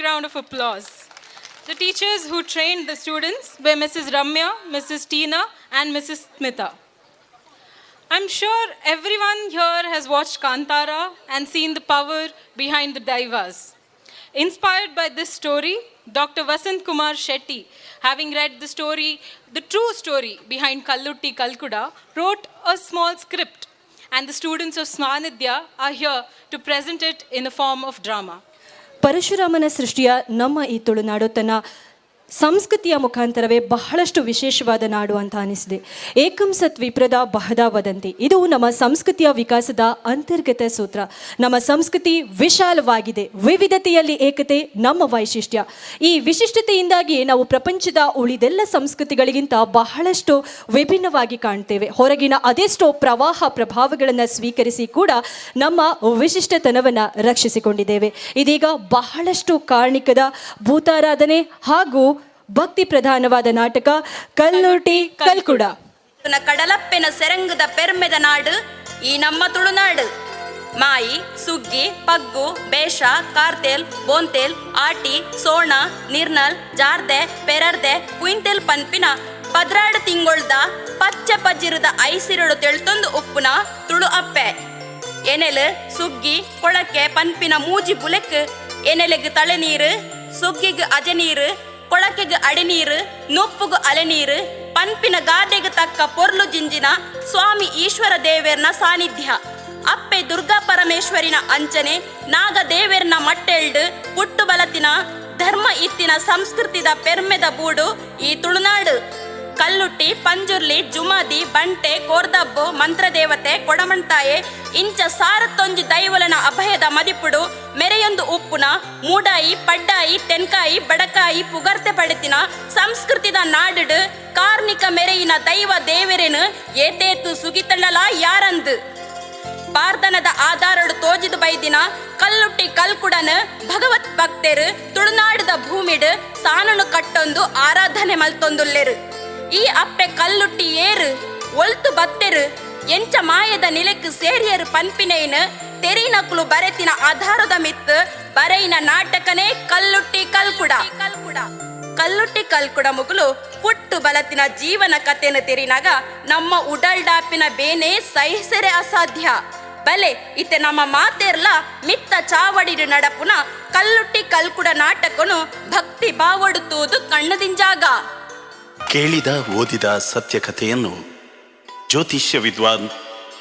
round of applause. The teachers who trained the students were Mrs. Ramya, Mrs. Tina, and Mrs. Smita. I'm sure everyone here has watched Kantara and seen the power behind the Daivas. Inspired by this story, Dr. Vasant Kumar Shetty, having read the story, the true story behind Kallutti Kalkuda, wrote a small script, and the students of Swanidhya are here to present it in the form of drama. ಪರಶುರಾಮನ ಸೃಷ್ಟಿಯ ನಮ್ಮ ಈ ತುಳುನಾಡು ತನ್ನ ಸಂಸ್ಕೃತಿಯ ಮುಖಾಂತರವೇ ಬಹಳಷ್ಟು ವಿಶೇಷವಾದ ನಾಡು ಅಂತ ಅನಿಸಿದೆ. ಏಕಂ ಸತ್ ವಿಪ್ರಾಃ ಬಹುಧಾ ವದಂತಿ, ಇದು ನಮ್ಮ ಸಂಸ್ಕೃತಿಯ ವಿಕಾಸದ ಅಂತರ್ಗತ ಸೂತ್ರ. ನಮ್ಮ ಸಂಸ್ಕೃತಿ ವಿಶಾಲವಾಗಿದೆ. ವಿವಿಧತೆಯಲ್ಲಿ ಏಕತೆ ನಮ್ಮ ವೈಶಿಷ್ಟ್ಯ. ಈ ವಿಶಿಷ್ಟತೆಯಿಂದಾಗಿ ನಾವು ಪ್ರಪಂಚದ ಉಳಿದೆಲ್ಲ ಸಂಸ್ಕೃತಿಗಳಿಗಿಂತ ಬಹಳಷ್ಟು ವಿಭಿನ್ನವಾಗಿ ಕಾಣ್ತೇವೆ. ಹೊರಗಿನ ಅದೆಷ್ಟೋ ಪ್ರವಾಹ ಪ್ರಭಾವಗಳನ್ನು ಸ್ವೀಕರಿಸಿ ಕೂಡ ನಮ್ಮ ವಿಶಿಷ್ಟತನವನ್ನು ರಕ್ಷಿಸಿಕೊಂಡಿದ್ದೇವೆ. ಇದೀಗ ಬಹಳಷ್ಟು ಕಾರ್ಣಿಕದ ಭೂತಾರಾಧನೆ ಹಾಗೂ ಭಕ್ತಿ ಪ್ರಧಾನವಾದ ನಾಟಕ ಕಲ್ಲುರ್ಟಿ ಕಲ್ಕುಡ. ಕಡಲಪ್ಪೆನ ಸೆರಂಗದ ಪೆರ್ಮೆದ ನಾಡು ಈ ನಮ್ಮ ತುಳುನಾಡು. ಮಾಯಿ, ಸುಗ್ಗಿ, ಪಗ್ಗು, ಬೇಷ, ಕಾರ್ತೆಲ್, ಬೋಂತೆಲ್, ಆಟಿ, ಸೋಣ, ನಿರ್ನಲ್, ಜಾರ್ದೆ, ಪೆರರ್ದೆ, ಪುಯಿಂತೆಲ್ ಪನ್ಪಿನ 12 ತಿಂಗೊಳ್ದ ಪಚ್ಚೆ ಪಜ್ಜಿರದ ಐಸಿರಡು ತೆಳ್ತೊಂದು ಉಪ್ಪುನ ತುಳು ಅಪ್ಪೆ. ಎನೆಲ್, ಸುಗ್ಗಿ, ಕೊಳಕೆ ಪನ್ಪಿನ ಮೂಜಿ ಬುಲೆಕ್ ಎನೆಲೆಗ್ ತಳೆನೀರು, ಸುಗ್ಗಿಗ್ ಅಜನೀರು, ಕೊಳಕೆಗ್ ಅಡಿನೀರು, ನುಪ್ಪುಗು ಅಲೆನೀರು ಪನ್ಪಿನ ಗಾದೆಗೆ ತಕ್ಕ ಪೊರ್ಲು ಜಿಂಜಿನ ಸ್ವಾಮಿ ಈಶ್ವರ ದೇವೆರ್ನ ಸಾನ್ನಿಧ್ಯ. ಅಪ್ಪೆ ದುರ್ಗಾ ಪರಮೇಶ್ವರಿನ ಅಂಚನೆ ನಾಗ ದೇವೆರ್ನ ಮಟ್ಟೆಲ್ಡ್ ಪುಟ್ಟು ಬಲತಿನ ಧರ್ಮ ಇತ್ತಿನ ಸಂಸ್ಕೃತಿದ ಪೆರ್ಮೆದ ಬೂಡು ಈ ತುಳುನಾಡು. ಕಲ್ಲುಟ್ಟಿ, ಪಂಜುರ್ಲಿ, ಜುಮಾದಿ, ಬಂಟೆ, ಕೋರ್ದಬ್ಬು, ಮಂತ್ರದೇವತೆ, ಕೊಡಮಣ್ತಾಯೆ ಇಂಚ ಸಾರತ್ತೊಂಜಿ ದೈವಲನ ಅಭಯದ ಮದಿಪುಡು ಮೆರೆಯೊಂದು ಉಪ್ಪುನ ಮೂಡಾಯಿ, ಪಡ್ಡಾಯಿ, ತೆನ್ಕಾಯಿ, ಬಡಕಾಯಿ ಪುಗರ್ತೆ ಪಡೆತಿನ ಸಂಸ್ಕೃತಿದ ನಾಡುಡು ಕಾರ್ನಿಕ ಮೆರೆಯಿನ ದೈವ ದೇವರೆನು ಏತೇತು ಸುಗಿತಳ್ಳಲ ಯಾರಂದು. ಪಾರ್ದನದ ಆಧಾರಡು ತೋಜಿದು ಬೈದಿನ ಕಲ್ಲುಟ್ಟಿ ಕಲ್ಕುಡನ್ ಭಗವತ್ ಭಕ್ತೆರು ತುಳುನಾಡದ ಭೂಮಿಡ್ ಸಾನನು ಕಟ್ಟೊಂದು ಆರಾಧನೆ ಮಲ್ತೊಂದುಲ್ಲೆರು. ಈ ಅಪ್ಪೆ ಕಲ್ಲುಟ್ಟಿ ಏರು, ಒಲ್ತು ಬತ್ತೆರು, ಎಂಚ ಮಾಯದ ನಿಲೆಕ್ ಸೇರಿಯರು ಪನ್ಪಿನೈನ್ ತೆರಿನಕುಲು ಬರೆತಿನ ಆಧಾರದ ಮಿತ್ ಬರೆಯಿನ ನಾಟಕನೇ ಕಲ್ಲುಟ್ಟಿ ಕಲ್ಕುಡ. ಕಲ್ಕುಡ ಕಲ್ಲುಟ್ಟಿ ಕಲ್ಕುಡ ಮುಗುಲು ಪುಟ್ಟು ಬಲತಿನ ಜೀವನ ಕಥೆನ ತೆರಿನಾಗ ನಮ್ಮ ಉಡಲ್ಡಾಪಿನ ಬೇನೆ ಸಹಿಸರೆ ಅಸಾಧ್ಯ. ಬಲೆ ಇತ್ತೆ ನಮ್ಮ ಮಾತೆರ್ಲ ಮಿತ್ತ ಚಾವಡಿಡು ನಡಪುನ ಕಲ್ಲುಟ್ಟಿ ಕಲ್ಕುಡ ನಾಟಕನು ಭಕ್ತಿ ಬಾವಡು ತೂದು ಕಣ್ಣದಿಂಜಾಗ. ಕೇಳಿದ ಓದಿದ ಸತ್ಯಕಥೆಯನ್ನು ಜ್ಯೋತಿಷ್ಯ ವಿದ್ವಾನ್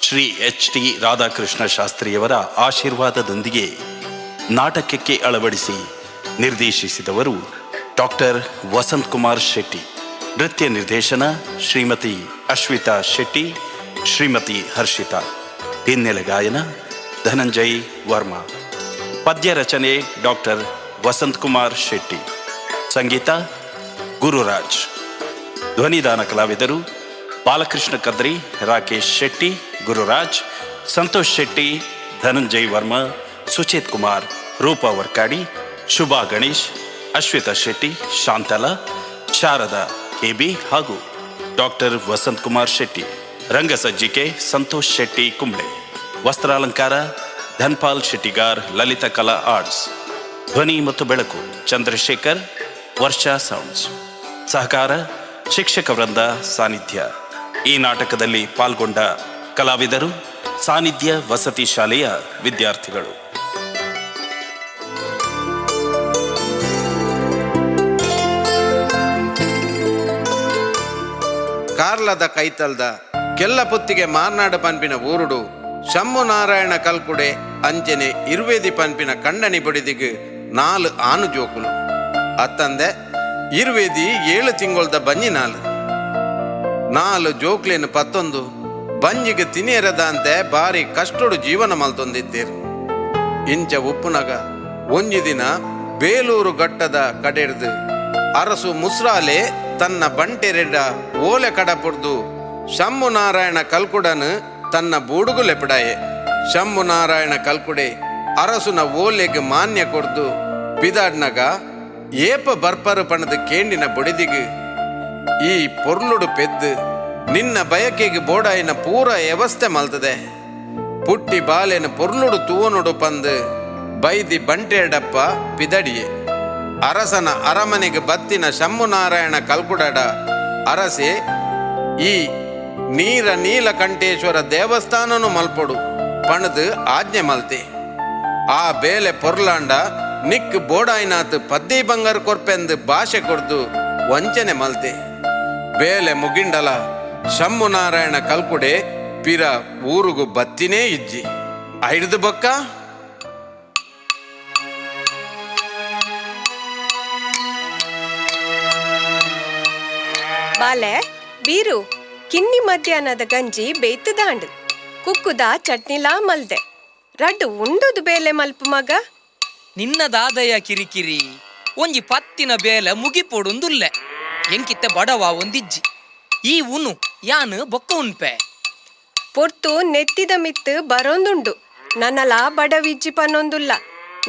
ಶ್ರೀ ಎಚ್ ಟಿ ರಾಧಾಕೃಷ್ಣ ಶಾಸ್ತ್ರಿಯವರ ಆಶೀರ್ವಾದದೊಂದಿಗೆ ನಾಟಕಕ್ಕೆ ಅಳವಡಿಸಿ ನಿರ್ದೇಶಿಸಿದವರು ಡಾಕ್ಟರ್ ವಸಂತ್ ಕುಮಾರ್ ಶೆಟ್ಟಿ. ನೃತ್ಯ ನಿರ್ದೇಶನ ಶ್ರೀಮತಿ ಅಶ್ವಿತಾ ಶೆಟ್ಟಿ, ಶ್ರೀಮತಿ ಹರ್ಷಿತಾ. ಹಿನ್ನೆಲೆ ಗಾಯನ ಧನಂಜಯ್ ವರ್ಮಾ. ಪದ್ಯ ರಚನೆ ಡಾಕ್ಟರ್ ವಸಂತ್ ಕುಮಾರ್ ಶೆಟ್ಟಿ. ಸಂಗೀತ ಗುರುರಾಜ್. ಧ್ವನಿದಾನ ಕಲಾವಿದರು ಬಾಲಕೃಷ್ಣ ಕದ್ರಿ, ರಾಕೇಶ್ ಶೆಟ್ಟಿ, ಗುರುರಾಜ್, ಸಂತೋಷ್ ಶೆಟ್ಟಿ, ಧನಂಜಯ್ ವರ್ಮಾ, ಸುಚೇತ್ ಕುಮಾರ್, ರೂಪಾ ವರ್ಕಾಡಿ, ಶುಭಾ ಗಣೇಶ್, ಅಶ್ವಿತಾ ಶೆಟ್ಟಿ, ಶಾಂತಲಾ, ಶಾರದಾ ಕೆಬಿ ಹಾಗೂ ಡಾಕ್ಟರ್ ವಸಂತ್ ಕುಮಾರ್ ಶೆಟ್ಟಿ. ರಂಗಸಜ್ಜಿಕೆ ಸಂತೋಷ್ ಶೆಟ್ಟಿ ಕುಂಬ್ಳೆ. ವಸ್ತ್ರಾಲಂಕಾರ ಧನ್ಪಾಲ್ ಶೆಟ್ಟಿಗಾರ್, ಲಲಿತ ಕಲಾ ಆರ್ಟ್ಸ್. ಧ್ವನಿ ಮತ್ತು ಬೆಳಕು ಚಂದ್ರಶೇಖರ್, ವರ್ಷಾ ಸೌಂಡ್ಸ್. ಸಹಕಾರ ಶಿಕ್ಷಕ ವೃಂದ ಸಾನ್ನಿಧ್ಯ. ಈ ನಾಟಕದಲ್ಲಿ ಪಾಲ್ಗೊಂಡ ಕಲಾವಿದರು ಸಾನ್ನಿಧ್ಯ ವಸತಿ ಶಾಲೆಯ ವಿದ್ಯಾರ್ಥಿಗಳು. ಕಾರ್ಲದ ಕೈತಲ್ದ ಕೆಲ್ಲಪುತ್ತಿಗೆ ಮಾರ್ನಾಡು ಪನ್ಪಿನ ಊರುಡು ಶಂಭು ನಾರಾಯಣ ಕಲ್ಕುಡೆ ಅಂಚನೆ ಇರ್ವೇದಿ ಪನ್ಪಿನ ಕಂಡನಿ ಬಡಿದಿಗ್ ನಾಲು ಆನು ಜೋಕುಲು. ಅತ್ತಂದೆ ಇರ್ವೇದಿ 7 ತಿಂಗೊಳ್ದ ಬಂಜಿ ನಾಲು. ನಾಲು ಜೋಕ್ಲೇನು ಪತ್ತೊಂದು ಬಂಜಿಗೆ ತಿನಿಯರದಂತೆ ಬಾರಿ ಕಷ್ಟೊಡು ಜೀವನ ಮಲ್ತೊಂದಿದ್ದೀರು. ಇಂಚ ಉಪ್ಪುನಗ ಒಂಜಿ ದಿನ ಬೇಲೂರು ಘಟ್ಟದ ಕಡೆರ್ದು ಅರಸು ಮುಸ್ರಾಲೆ ತನ್ನ ಬಂಟೆರೆಡ ಓಲೆ ಕಡಪುಡ್ದು ಶಂಭುನಾರಾಯಣ ಕಲ್ಕುಡನು ತನ್ನ ಬೂಡುಗು ಲೆಪಡಾಯೆ. ಶಂಭುನಾರಾಯಣ ಕಲ್ಕುಡೆ ಅರಸುನ ಓಲೆಗ್ ಮಾನ್ಯ ಕೊಡ್ದು ಪಿದಾಡ್ನಗ ಏಪ ಬರ್ಪರು ಪಣದ ಕೇಂಡಿನ ಬೊಡಿದಿಗ್ ಈ ಪೊರ್ಲುಡು ಪೆದ್ದು ನಿನ್ನ ಬಯಕೆಗೆ ಬೋಡಾಯಿನ ಪೂರ ವ್ಯವಸ್ಥೆ ಮಲ್ತದೆ, ಪುಟ್ಟಿ ಬಾಲೆನ ಪೊರ್ಲುಡು ತೂವನುಡು ಪಂದು ಬೈದಿ ಬಂಟೆಡಪ್ಪ ಪಿದಡಿಯೆ. ಅರಸನ ಅರಮನೆಗೆ ಬತ್ತಿನ ಶಂಭುನಾರಾಯಣ ಕಲ್ಕುಡಡ ಅರಸೆ ಈ ನೀರ ನೀಲಕಂಠೇಶ್ವರ ದೇವಸ್ಥಾನನು ಮಲ್ಪೊಡು ಪಣದು ಆಜ್ಞೆ ಮಲ್ತೆ. ಆ ಬೇಲೆ ಪೊರ್ಲಾಂಡ ನಿಕ್ ಬೋಡಾಯ್ನಾಥ್ ಪದ್ದಿ ಬಂಗಾರ ಕೊರ್ಪೆಂದು ಭಾಷೆ ಕೊರ್ದು ವಂಚನೆ ಮಲ್ತೆ. ಬೇಲೆ ಮುಗಿಂಡಲ ಶಂಭುನಾರಾಯಣ ಕಲ್ಕುಡೆ ಪಿರ ಊರುಗು ಬತ್ತಿನೇ ಇಜ್ಜಿ ಐಡ್ದು ಬೊಕ್ಕ. ಬಾಲೆ ಬೀರು ಕಿನ್ನಿ ಮಧ್ಯಾಹ್ನದ ಗಂಜಿ ಬೇಯ್ತದಾಂಡು ಕುಕ್ಕುದ ಚಟ್ನಿಲಾ ಮಲ್ದೆ ರಡ್ಡು ಉಂಡುದು ಬೇಲೆ ಮಲ್ಪು ಮಗ. ನಿನ್ನ ದಾದಯ ಕಿರಿಕಿರಿ ಒಂಜಿ ಪತ್ತಿನ ಬೇಲೆ ಮುಗಿಪೊಡುಂದುಲ್ಲೆ ಎಂಕಿತ್ತ ಬಡವ ಒಂದಿಜ್ಜಿ ಈ ಉನು ಯಾನ್ ಬೊಕ್ಕ ಉನ್ಪೆ. ಪೊರ್ತು ನೆತ್ತಿದ ಮಿತ್ತು ಬರೋಂದುಂಡು ನನ್ನಲಾ ಬಡವಿಜ್ಜಿ ಪನ್ನೊಂದುಲ್ಲ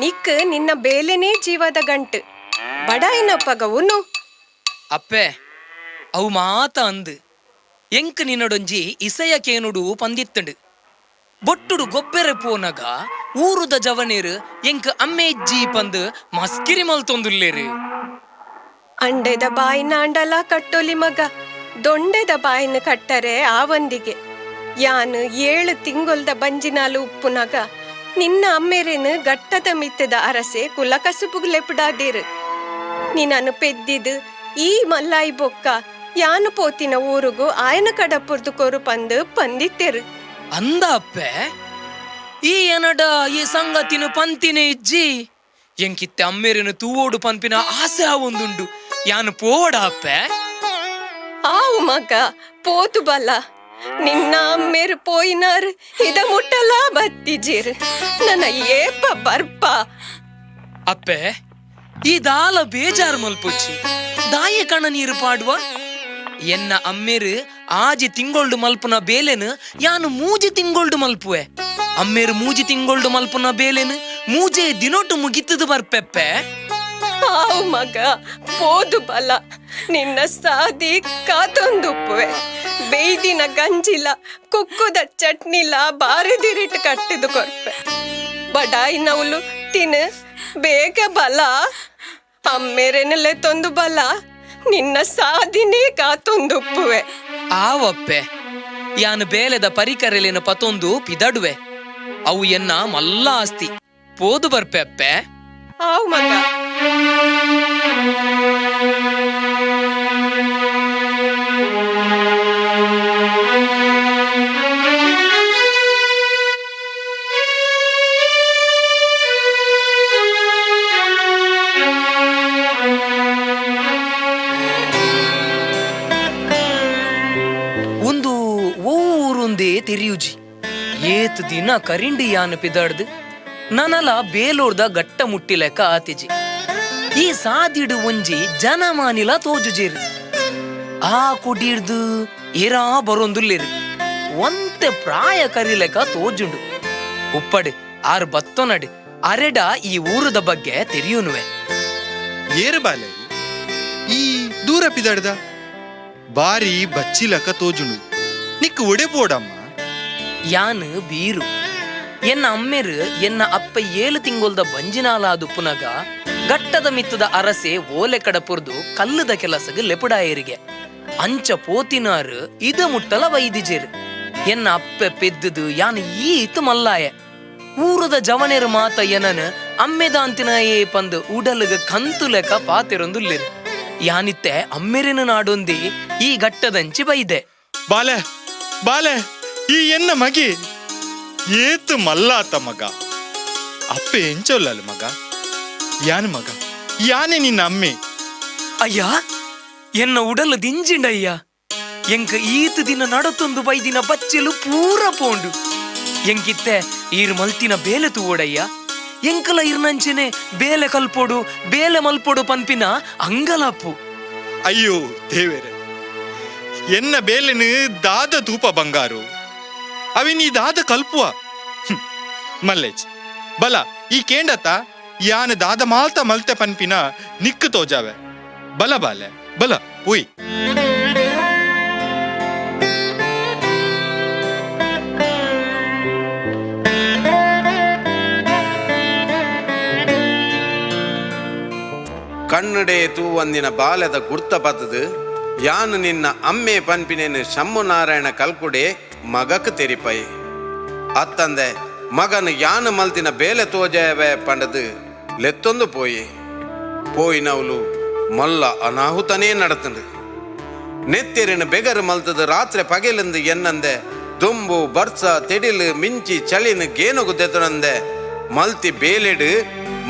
ನಿಕ್ ನಿನ್ನ ಬೇಲೆನೇ ಜೀವದ ಗಂಟು ಬಡ ಏನಪ್ಪಗ ಉನು. ಅಪ್ಪೆ ಅವು ಮಾತ ಅಂದು ಎಂಕ್ ನಿನ್ನಡೊಂಜಿ ಇಸಯ ಕೇನುಡು ಪಂದಿತ್ತಂಡು ಬೊಟ್ಟುಡು ಗೊಬ್ಬೆರೆ ಪೋನಗ ಊರುದ ಜವನೇರು ಎಂಕ್ ಅಮ್ಮೆ ಇಜ್ಜಿ ಪಂದು ಮಸ್ಕಿರಿ ಮಲ್ತೊಂದುಲ್ಲೇರು. ಅಂಡೆದ ಬಾಯಿನ ಅಂಡಲ ಕಟ್ಟೊಲಿ ಮಗ ದೊಂಡೆದ ಬಾಯಿನ ಕಟ್ಟರೆ ಆವಂದಿಗೆ ಯಾನು 7 ತಿಂಗೊಲ್ದ ಬಂಜಿನಾಲು ಉಪ್ಪುನಗ ನಿನ್ನ ಅಮ್ಮೆರೇನು ಗಟ್ಟದ ಮಿತ್ತದ ಅರಸೆ ಕುಲಕಸುಬುಗ್ಲೆಪುಡಾದಿರು ನಿನ್ನನ್ನು ಪೆದ್ದಿದು ಈ ಮಲ್ಲಾಯಿ ಬೊಕ್ಕ ಯಾನು ಪೋತಿನ ಊರುಗು ಆಯನ ಕಡಪುರ್ದು ಕೊರು ಪಂದು ಪಂದಿತ್ತೆರು. ಅಂದ ಅಪ್ಪೆ ಈ ಎನಡ ಈ ಸಂಗತಿನ ಪಂತಿನ ಇಜ್ಜಿ ಎಂಕಿತ್ತೆ ಅಮ್ಮೇರಿನ ತೂವೋಡು ಪಂಪಿನ ಆಸೆ ಆವೊಂದುಂಡು ಯಾನು ಪೋವಡ ಅಪ್ಪೆ. ಆವು ಮಗ ಪೋತು ಬಲ ನಿನ್ನ ಅಮ್ಮೇರು ಪೋಯಿನಾರ್ ಇದ ಮುಟ್ಟಲ ಬತ್ತಿಜೀರ್ ನನ್ನ ಏಪ ಬರ್ಪ. ಅಪ್ಪೆ ಈ ದಾಲ ಬೇಜಾರ್ ಮಲ್ಪೊಚ್ಚಿ ದಾಯ ಕಣ ನೀರು ಪಾಡುವ ಎನ್ನ ಅಮ್ಮೇರು ಆಜಿ ತಿಂಗೊಳ್ಡು ಮಲ್ಪುನ ಬೇಲೆನು ಯಾನು ಮೂಜಿ ತಿಂಗೊಳ್ಡು ಮಲ್ಪುವೆ ಅಮ್ಮೇರು ಮೂಜಿ ತಿಂಗೊಳ್ಡು ಮಲ್ಪುನ ಬೇಲೆನು ಮೂಜೆ ದಿನೊಟ್ಟು ಮುಗಿತದು ಬರ್ಪೆಪ್ಪೆ. ಆವು ಮಗ ಪೋದು ಬಲ ನಿನ್ನ ಸಾದಿ ಕಾತೊಂದುಪ್ಪುವೆ ಬೇಯ್ದಿನ ಗಂಜಿಲ ಕುಕ್ಕುದ ಚಟ್ನಿಲ ಬಾರದಿರಿಟ್ಟು ಕಟ್ಟಿದು ಕೊರ್ಪೆ ಬಡಾಯಿನವಳು ತಿನ್ ಬೇಗ ಬಲ ಅಮ್ಮೇರೆನಲ್ಲೇ ತೊಂದು ಬಲ ನಿನ್ನ ಸಾದಿನೇ ಕಾತೊಂದುಪ್ಪುವೆ. ಆವಪ್ಪೆ ಯಾನು ಬೇಲೆದ ಪರಿಕರೆಲೇನ ಪತೊಂದು ಪಿದಡುವೆ ಅವು ಎನ್ನ ಮಲ್ಲ ಆಸ್ತಿ ಪೋದು ಬರ್ಪೆ ಅಪ್ಪೆ. ಆವು ಮಗ. ಒಂದು ಊರುಂದೇ ತೆರಿಯುಜಿ ಏತ್ ದಿನ ಕರಿಂಡಿ ಯಾನು ಪಿದಾಡ್ದು ನನಲ ಬೇಲೋರ್ದ ಗಟ್ಟ ಮುಟ್ಟಿಲೆಕ್ಕ ಆತಿಜಿ ಈ ಸಾದಿಡು ಒಂಜಿ ಜನಮಾನಿಲ ತೋಜುಜೇರು ಆ ಕುಡೀರ್ದು ಏರಾ ಬರೋಂದುಲ್ಲೇರು ಒಂತೆ ಪ್ರಾಯ ಕರಿಲೆಕ್ಕ ತೋಜುಂಡು ಉಪ್ಪಡು ಆರು ಬತ್ತೊನಡು ಅರೆಡ ಈ ಊರದ ಬಗ್ಗೆ ತೆರಿಯುನುವೆ. ಏರು ಬಾಲೆ ಈ ದೂರ ಪಿದಾಡ್ದ ಬಾರಿ ಬಚ್ಚಿಲಕ ತೋಜುಂಡು ನಿಕ್ ಒಡೆ ಪೋಡಮ್ಮ. ಯಾನು ಬೀರು ಎನ್ನ ಅಮ್ಮೆರು ಎನ್ನ ಅಪ್ಪ 7 ತಿಂಗೊಲ್ದ ಬಂಜಿನಾಲಾದುಪ್ಪುನಗ ಗಟ್ಟದ ಮಿತ್ತದ ಅರಸೆ ಓಲೆ ಕಡಪುರ್ದು ಕಲ್ಲುದ ಕೆಲಸಗ್ ಲೆಪುಡಾಯರಿಗೆ ಅಂಚ ಪೋತಿನಾರು ಇದ ಮುಟ್ಟಲ ವೈದಿಜೇರು ಎನ್ನ ಅಪ್ಪೆ ಪೆದ್ದುದು ಯಾನು ಈತು ಮಲ್ಲಾಯ ಊರದ ಜವನೆರು ಮಾತ ಎನನು ಅಮ್ಮೆದಾಂತಿನ ಏ ಪಂದು ಉಡಲುಗ ಕಂತುಲೆಕ ಪಾತೆರೊಂದುಲ್ಲೆರು ಯಾನಿತ್ತೆ ಅಮ್ಮೆರಿನ ನಾಡೊಂದಿ ಈ ಗಟ್ಟದಂಚಿ ಬೈದೆ. ಬಾಲೆ ಬಾಲೆ ಈ ಎನ್ನ ಮಗಿ ಏತು ಮಲ್ಲಾತ ಮಗ ಅಪ್ಪೆ ಎಂಚೊಲ್ಲಲು ಮಗ ಯಾನು ಮಗ ಯಾನೆ ನಿನ್ನ ಅಮ್ಮೆ. ಅಯ್ಯ ಎನ್ನ ಉಡಲು ದಿಂಜಿಂಡಯ್ಯ ಎಂಕ ಈತು ದಿನ ನಡತೊಂದು ಬೈದಿನ ಬಚ್ಚಲು ಪೂರ ಪೋಂಡು ಎಂಕಿತ್ತೆ ಈರ್ ಮಲ್ತಿನ ಬೇಲೆ ತೂವಡಯ್ಯ ಎಂಕಲ ಇರ್ನಂಚೆನೆ ಬೇಲೆ ಕಲ್ಪೋಡು ಬೇಲೆ ಮಲ್ಪೋಡು ಪನ್ಪಿನ ಅಂಗಲಾಪು. ಅಯ್ಯೋ ದೇವೇರೆ ಎನ್ನ ಬೇಲೆನು ದಾದ ತೂಪ ಬಂಗಾರು ಅವಿನಿ ದಾದ ಕಲ್ಪುವ ಮಲ್ಲೇಜ್ ಬಲ ಈ ಕೇಂಡತ ಯಾನ ದಾದ ಮಾಲ್ತ ಮಲ್ತೆ ಪನ್ಪಿನ ನಿಕ್ಕು ತೋಜಾವೆ ಬಲ ಬಾಲೆ ಬಲ ಉಯ್. ಕಣ್ಣುಡೆ ತೂವಂದಿನ ಬಾಲೆದ ಗುರ್ತ ಪತ್ತದು ಯಾನು ನಿನ್ನ ಅಮ್ಮೆ ಪನ್ಪಿನೇನು ಶಂಭುನಾರಾಯಣ ಕಲ್ಕುಡೆ ಮಗಕ್ ತೆರಿಪೈ. ಅತ್ತಂದೆ ಮಗನು ಯಾನು ಮಲ್ತಿನ ಬೇಲೆ ತೋಜಾಯವೆ ಪಂಡದು ಲೆತ್ತೊಂದು ಪೋಯಿ. ಪೋಯಿನವಲು ಮಲ್ಲ ಅನಾಹುತನೇ ನಡತಂದು. ನೆತ್ತೆರಿನ ಬೆಗರು ಮಲ್ತದ ರಾತ್ರಿ ಪಗೆಲೆಂದು ಎನ್ನಂದೆ ದುಂಬು ಬರ್ಸ ತೆಡಿಲು ಮಿಂಚಿ ಚಳಿನ ಗೇನುಗು ದೆತನಂದೆ ಮಲ್ತಿ ಬೇಲೆಡು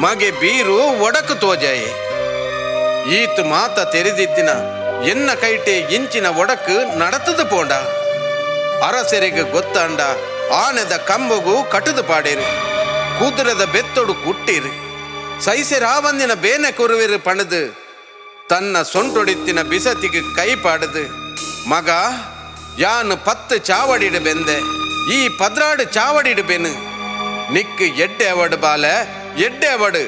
ಮಗೆ ಬೀರು ಒಡಕು ತೋಜಾಯಿ. ಈತು ಮಾತ ತೆರೆದಿತ್ತಿನ ಎನ್ನ ಕೈಟೆ ಇಂಚಿನ ಒಡಕು ನಡತದು ಪೋಂಡ. ಅರಸರಿಗೆ ಗೊತ್ತಾಂಡ ಆನೆದ ಕಂಬಗು ಕಟುದು ಪಾಡೇರು, ಕುದುರೆದ ಬೆತ್ತೊಡು ಕುಟ್ಟಿರು, ಸೈಸೆರಾವಂದಿನ ಬೇನೆ ಕೊರುವಿರು ಪಣದು ತನ್ನ ಸೊಂಟೊಡಿತ್ತಿನ ಬಿಸತಿಗೆ ಕೈ ಪಾಡದು ಮಗ ಯಾನು 10 ಚಾವಡಿಡು ಬೆಂದೆ, ಈ 16 ಚಾವಡಿಡು ಬೆನು, ನಿಕ್ಕು ಎಡ್ಡೆ ಅವಡು ಬಾಲೆ ಎಡ್ಡೆ ಅವಡು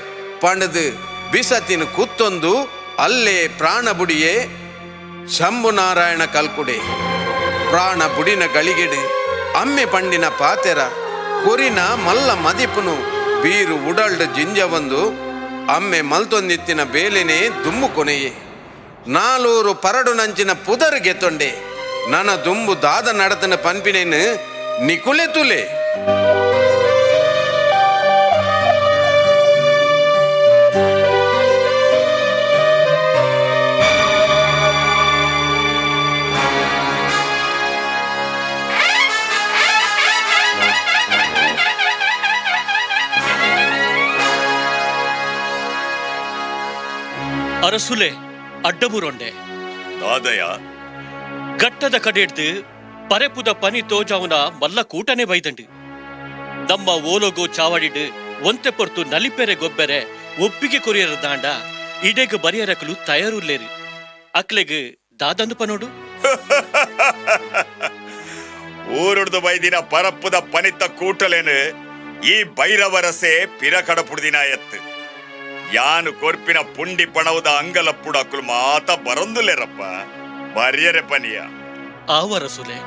ಪಣದು ಬಿಸತಿನ ಕೂತ್ತೊಂದು ಅಲ್ಲೇ ಪ್ರಾಣ ಬುಡಿಯೇ ಶಂಭುನಾರಾಯಣ ಕಲ್ಕುಡೆ. ಪ್ರಾಣ ಬುಡಿನ ಗಳಿಗೆಡು ಅಮ್ಮೆ ಪಂಡಿನ ಪಾತೆರ ಕೊರಿನ ಮಲ್ಲ ಮದಿಪುನು ಬೀರು ಉಡಲ್ಡು ಜಿಂಜವಂದು ಅಮ್ಮೆ ಮಲ್ತೊಂದಿತ್ತಿನ ಬೇಲೆನೇ ದುಮ್ಮು ಕೊನೆಯೇ. ನಾಲೂರು ಪರಡು ನಂಚಿನ ಪುದರು ಗೆತ್ತೊಂಡೆ ನನ ದುಂಬು ದಾದ ನಡತನ ಪನ್ಪಿನೇನು ನಿಕುಲೆ ತುಲೆ. ಅರಸುಲೆ ಅಡ್ಡಬುರೊಂಡೆ ದಾದಯ ಗಟ್ಟದ ಕಡೆಡ್ದು ಪರೆಪುದ ಪನಿ ತೋಜಾವುನ ಮಲ್ಲ ಕೂಟನೆ ಬೈದಂಡು. ನಮ್ಮ ಓಲೋಗೋ ಚಾವಡಿಡು ಒಂತೆ ಪೊರ್ತು ನಲಿಪೆರೆ ಗೊಬ್ಬೆರೆ ಒಪ್ಪಿಗೆ ಕೊರಿಯರ ದಾಂಡ ಇಡೆಗ್ ಬರಿಯರಕಲು ತಯಾರುಲ್ಲೇರು. ಅಕ್ಲೆಗ್ ದಾದಂದು ಪನೋಡು. ಊರುಡ್ದು ಬೈದಿನ ಪರಪ್ಪುದ ಪನಿತ ಕೂಟಲೇನು ಈ ಭೈರವರಸೆ ಪಿರಕಡಪುಡ್ದಿನ ಎತ್ತು. ಯಾನು ಕೊರ್ಪಿನ ಪುಂಡಿ ಪಣವುದ ಅಂಗಲಪ್ಪುಡ ಅಕ್ಕಲು ಮಾತ ಬರೊಂದುಲ್ಲೇರಪ್ಪ ಬರಿಯರೆ ಪನಿಯ. ಆವರಸುಲೆ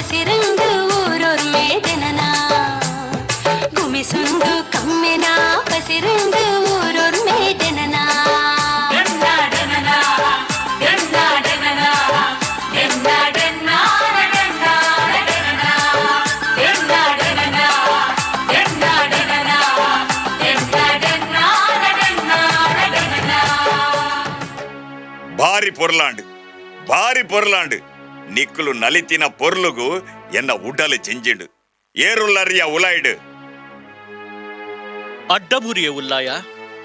ಪಸಿರಂದು ಊರೊರ್ಮೆ ದಿನನ ಗುಮಿಸುಂದು ಕಮ್ಮೆನ ಪಸಿರಂದು ಊರೊರ್ಮೆ ದಿನನ. ಭಾರಿ ಪೊರ್ಲಾಂಡ್, ಭಾರಿ ಪೊರ್ಲಾಂಡ್. ನಿಕ್ಕುಲು ನಲಿತಿನ ಪೊರ್ಲುಗು ಎನ್ನ ಉಡಲು ಜಿಂಜಿಂಡು. ಏರುಲ್ಲರಿಯ ಉಲಾಯ್ಡು. ಅಡ್ಡಬುರಿಯ ಉಲ್ಲಾಯ.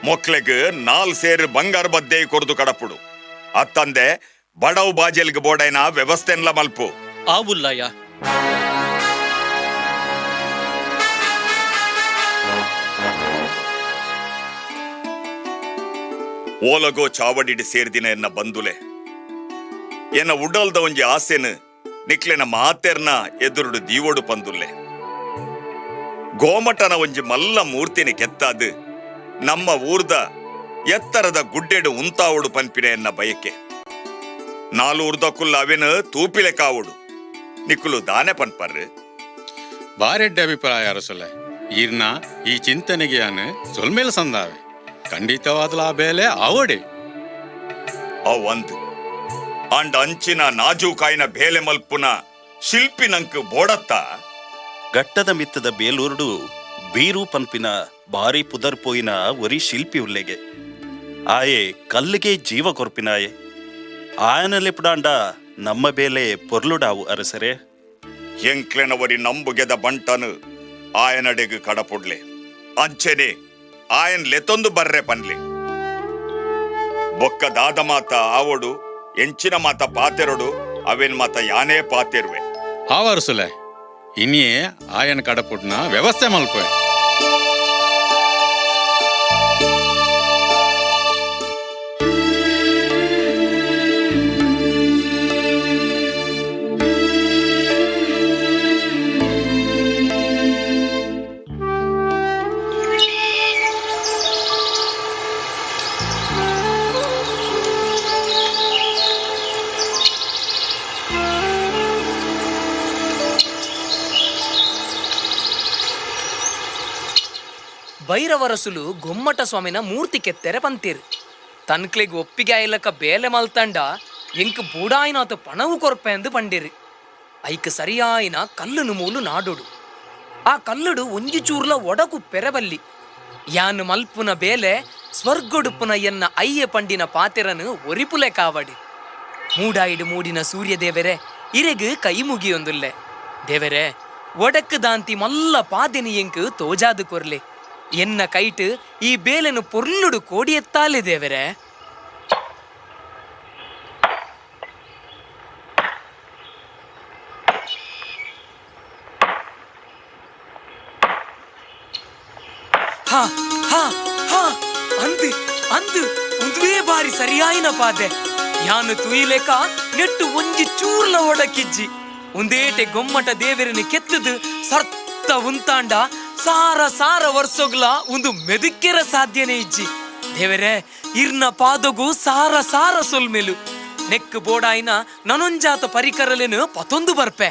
ಮೊಕ್ಲೆಗ್ 4 ಸೇರು ಬಂಗಾರ ಬದ್ದೆ ಕೊರ್ದು ಕಡಪುಡು. ಅತ್ತಂದೆ ಬಡವು ಬಾಜೆಲ್ಗ್ ಬೋಡೈನ ವ್ಯವಸ್ಥೆನ್ಲ ಮಲ್ಪು. ಆ ಉಲ್ಲಾಯ. ಓಲಗೋ ಚಾವಡಿಡ್ ಸೇರ್ದಿನ ಎನ್ನ ಬಂಧುಲೆ, ಎನ್ನ ಉಡಲ್ದ ಒಂಜಿ ಆಸೆನು ನಿಕ್ಲೆನ ಮಾತೆರ್ನ ಎದುರುಡು ದೀವೋಡು ಪಂದುಲ್ಲೆ. ಗೋಮಟನ ಒಂಜಿ ಮಲ್ಲ ಮೂರ್ತಿನಿ ಕೆತ್ತಾದು ನಮ್ಮ ಊರ್ದ ಎತ್ತರದ ಗುಡ್ಡೆಡು ಉಂತಾವುಡು ಪನ್ಪಿನ ಎನ್ನ ಬಯಕೆ. ನಾಲೂರ್ದ ಕುಲ್ಲ ಅವಿನ ತೂಪಿಲೆ ಕಾವುಡು. ನಿಕ್ಕುಲು ದಾನೆ ಪನ್ಪರ್ರು. ಬಾರೆಡ್ಡೆ ಅಭಿಪ್ರಾಯ ಅರಸುಲೆ. ಈರ್ನ ಈ ಚಿಂತನೆಗೆ ಯಾನು ಸೊಲ್ಮೇಲೆ ಸಂದಾವೆ. ಖಂಡಿತವಾದಲ ಆ ಬೇಲೆ ಆವಡೆ. ಅವಂದು ಅಂಡ್ ಅಂಚಿನ ನಾಜೂಕಾಯಿನ ಬೇಲೆ ಮಲ್ಪುನ ಶಿಲ್ಪಿ ನಂಕ್ ಬೋಡತ್ತ. ಗಟ್ಟದ ಮಿತ್ತದ ಬೇಲೂರುಡು ಬೀರು ಪನ್ಪಿನ ಭಾರಿ ಪುದರ್ ಪೋಯಿನ ಒರಿ ಶಿಲ್ಪಿ ಉಲ್ಲೆಗೆ. ಆಯೆ ಕಲ್ಲಿಗೆ ಜೀವ ಕೊರ್ಪಿನಾಯೆ. ಆಯನಲೆಪುಡಾಂಡ ನಮ್ಮ ಬೇಲೆ ಪೊರ್ಲುಡಾವು ಅರಸರೆ. ಎಂಕ್ಲೆನವರಿ ನಂಬುಗೆದ ಬಂಟನು ಆಯನಡೆಗು ಕಡಪುಡ್ಲೆ. ಅಂಚೆನೆ ಆಯನ್ ಲೆತೊಂದು ಬರ್ರೆ ಪನ್ಲೆ. ಬೊಕ್ಕ ದಾದ ಮಾತ ಆವೊಡು, ಎಂಚಿನ ಮಾತ ಪಾತೆರೊಡು, ಅವೇನ್ ಮಾತ ಯಾನೇ ಪಾತೆರುವೆ. ಆವರಸುಲೆ ಇನಿಯೇ ಆಯನ ಕಡಪುಡ್ನ ವ್ಯವಸ್ಥೆ ಮಲ್ಪೆ. ಭೈರವರಸುಲು ಗೊಮ್ಮಟ ಸ್ವಾಮಿನ ಮೂರ್ತಿ ಕೆತ್ತೆರೆ ಪಂತೀರ್. ತನ್ಕ್ಲೆಗ್ ಒಪ್ಪಿಗೆ ಆಯ್ಲಕ ಬೇಲೆ ಮಲ್ತಂಡ ಎಂಕ್ ಬೂಡಾಯಿನಾತ ಪಣವು ಕೊರ್ಪೆ ಅಂದು ಪಂಡಿರಿ. ಐಕ್ ಸರಿಯಾಯಿನ ಕಲ್ಲುನು ಮೂಲು ನಾಡೋಡು. ಆ ಕಲ್ಲುಡು ಒಂಜಿ ಚೂರ್ಲ ಒಡಕು ಪೆರಬಲ್ಲಿ. ಯಾನ್ ಮಲ್ಪುನ ಬೇಲೆ ಸ್ವರ್ಗೊಡುಪ್ಪುನ ಎನ್ನ ಅಯ್ಯ ಪಂಡಿನ ಪಾತೆರನು ಒರಿಪುಲೆ ಕಾವಡಿ. ಮೂಡಾಯಿಡು ಮೂಡಿನ ಸೂರ್ಯದೇವರೇ ಇರೆಗ್ ಕೈ ಮುಗಿಯೊಂದುಲ್ಲೆ. ದೇವರೇ ಒಡಕು ದಾಂತಿ ಮಲ್ಲ ಪಾದೆನಿ ಎಂಕ್ ತೋಜಾದು ಕೊರ್ಲೆ. ಎನ್ನ ಕೈಟ್ ಈ ಬೇಲೆನು ಪೊರ್ಲುಡು ಕೋಡಿಯೆತ್ತಾಲೆ ದೇವರೇ. ಹಾ ಹಾ ಹಾ ಅಂದು ಅಂದು ಉಂದುವೇ ಬಾರಿ ಸರಿಯಾಯಿನ ಪಾದೆ. ಯಾನು ತುಯಿಲೆಕ ನೆಟ್ಟು ಒಂಜಿ ಚೂರ್ಲ ಒಡಕಿಜ್ಜಿ. ಒಂದೇಟೆ ಗೊಮ್ಮಟ ದೇವರನ್ನು ಕೆತ್ತದು ಸರ್ತ ಉಂತಾಂಡ ಸಾರ ಸಾರ ವರ್ಷಗ್ಲ ಒಂದು ಮೆದುಕೆರ ಸಾಧ್ಯನೇ ಇಜ್ಜಿ. ದೇವರೇ ಇರ್ನ ಪಾದಗು ಸಾರ ಸಾರ ಸೊಲ್ಮೆಲು. ನೆಕ್ ಬೋಡಾಯಿನ ನನೊಂಜಾತ ಪರಿಕರಲೇನು ಪತೊಂದು ಬರ್ಪೆ.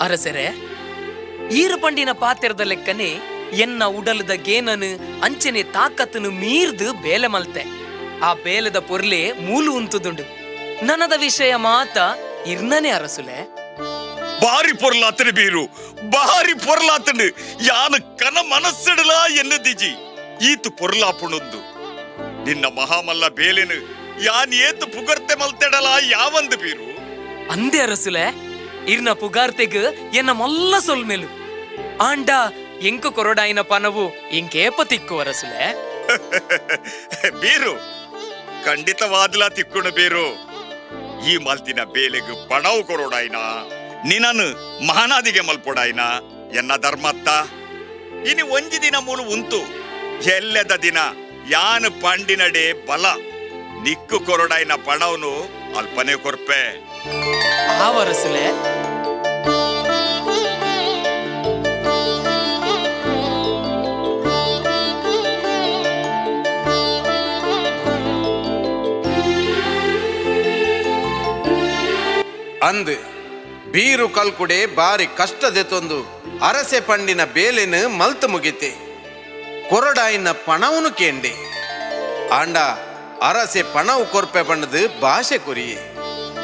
ಅರಸರೆ, ಈರುಪಂಡಿನ ಪಾತೆರದ ಲೆಕ್ಕನೆ ಎನ್ನ ಉಡಲದ ಗೇನನು ಅಂಚನೆ ತಾಕತ್ತನು ಮೀರ್ದು ಬೇಲೆ ಮಲ್ತೆ. ಆ ಬೇಲೆದ ಪೊರ್ಲೆ ಮೂಲು ಉಂತುದುಂಡು. ನನದ ವಿಷಯ ಮಾತ ಇರ್ನನೆ ಅರಸುಲೆ. ಬಾರಿ ಪೊರ್ಲಾತನು ಬೀರು, ಬಾರಿ ಪೊರ್ಲಾತನು. ಯಾನು ಕನ ಮನಸ್ಸಿಡಲಾ ಎನ್ನದಿಜಿ ಈತು ಪೊರ್ಲಾಪುಣೊಂದು. ನಿನ್ನ ಮಹಾಮಲ್ಲ ಬೇಲೆನು ಯಾನ್ ಏತು ಪುಗರ್ತೆ ಮಲ್ತೆಡಲ ಯಾವಂದು ಬೀರು. ಅಂದೆ ಅರಸುಲೆ, ಇರ್ನ ಪುಗಾರ್ತೆಗ್ ಎನ್ನ ಮೊಲ್ಲ ಸೊಲ್ಮೆಲು. ಆಂಡ ಎಂಕು ಕೊರಡಾಯಿನ ಪನವು ಎಂಕೇಪ ತಿಕ್ಕು ಅರಸುಲೆ. ಬೀರು ಖಂಡಿತವಾದ್ಲಾ ತಿಕ್ಕುಣ ಬೀರು. ಈ ಮಲ್ತಿನ ಬೇಲೆಗ್ ಪಣವು ಕೊರೋಡಾಯ್ನ, ನಿನನು ಮಹಾನಾದಿಗೆ ಮಲ್ಪೊಡಾಯ್ನ ಎನ್ನ ಧರ್ಮತ್ತ. ಇನಿ ಒಂಜಿ ದಿನ ಮೂಲು ಉಂತು ಎಲ್ಲದ ದಿನ ಯಾನು ಪಾಂಡಿನಡೆ ಬಲ ನಿಕ್ಕು ಕೊರಡಾಯ್ನ ಪಣವನು ಅಲ್ಪನೆ ಕೊರ್ಪೆ. ಆವರಸುಲೆ. ಅಂದು ಬೀರು ಕಲ್ಕುಡೆ ಬಾರಿ ಕಷ್ಟದೆತೊಂದು ಅರಸೆ ಪಂಡಿನ ಬೇಲೆನು ಮಲ್ತು ಮುಗಿತೆ. ಕೊರಡಾಯಿನ ಪಣವನು ಕೇಂಡೆ. ಆಂಡ ಅರಸೆ ಪಣವು ಕೊರ್ಪೆ ಬಣ್ಣದು ಭಾಷೆ ಕುರಿಯೆ.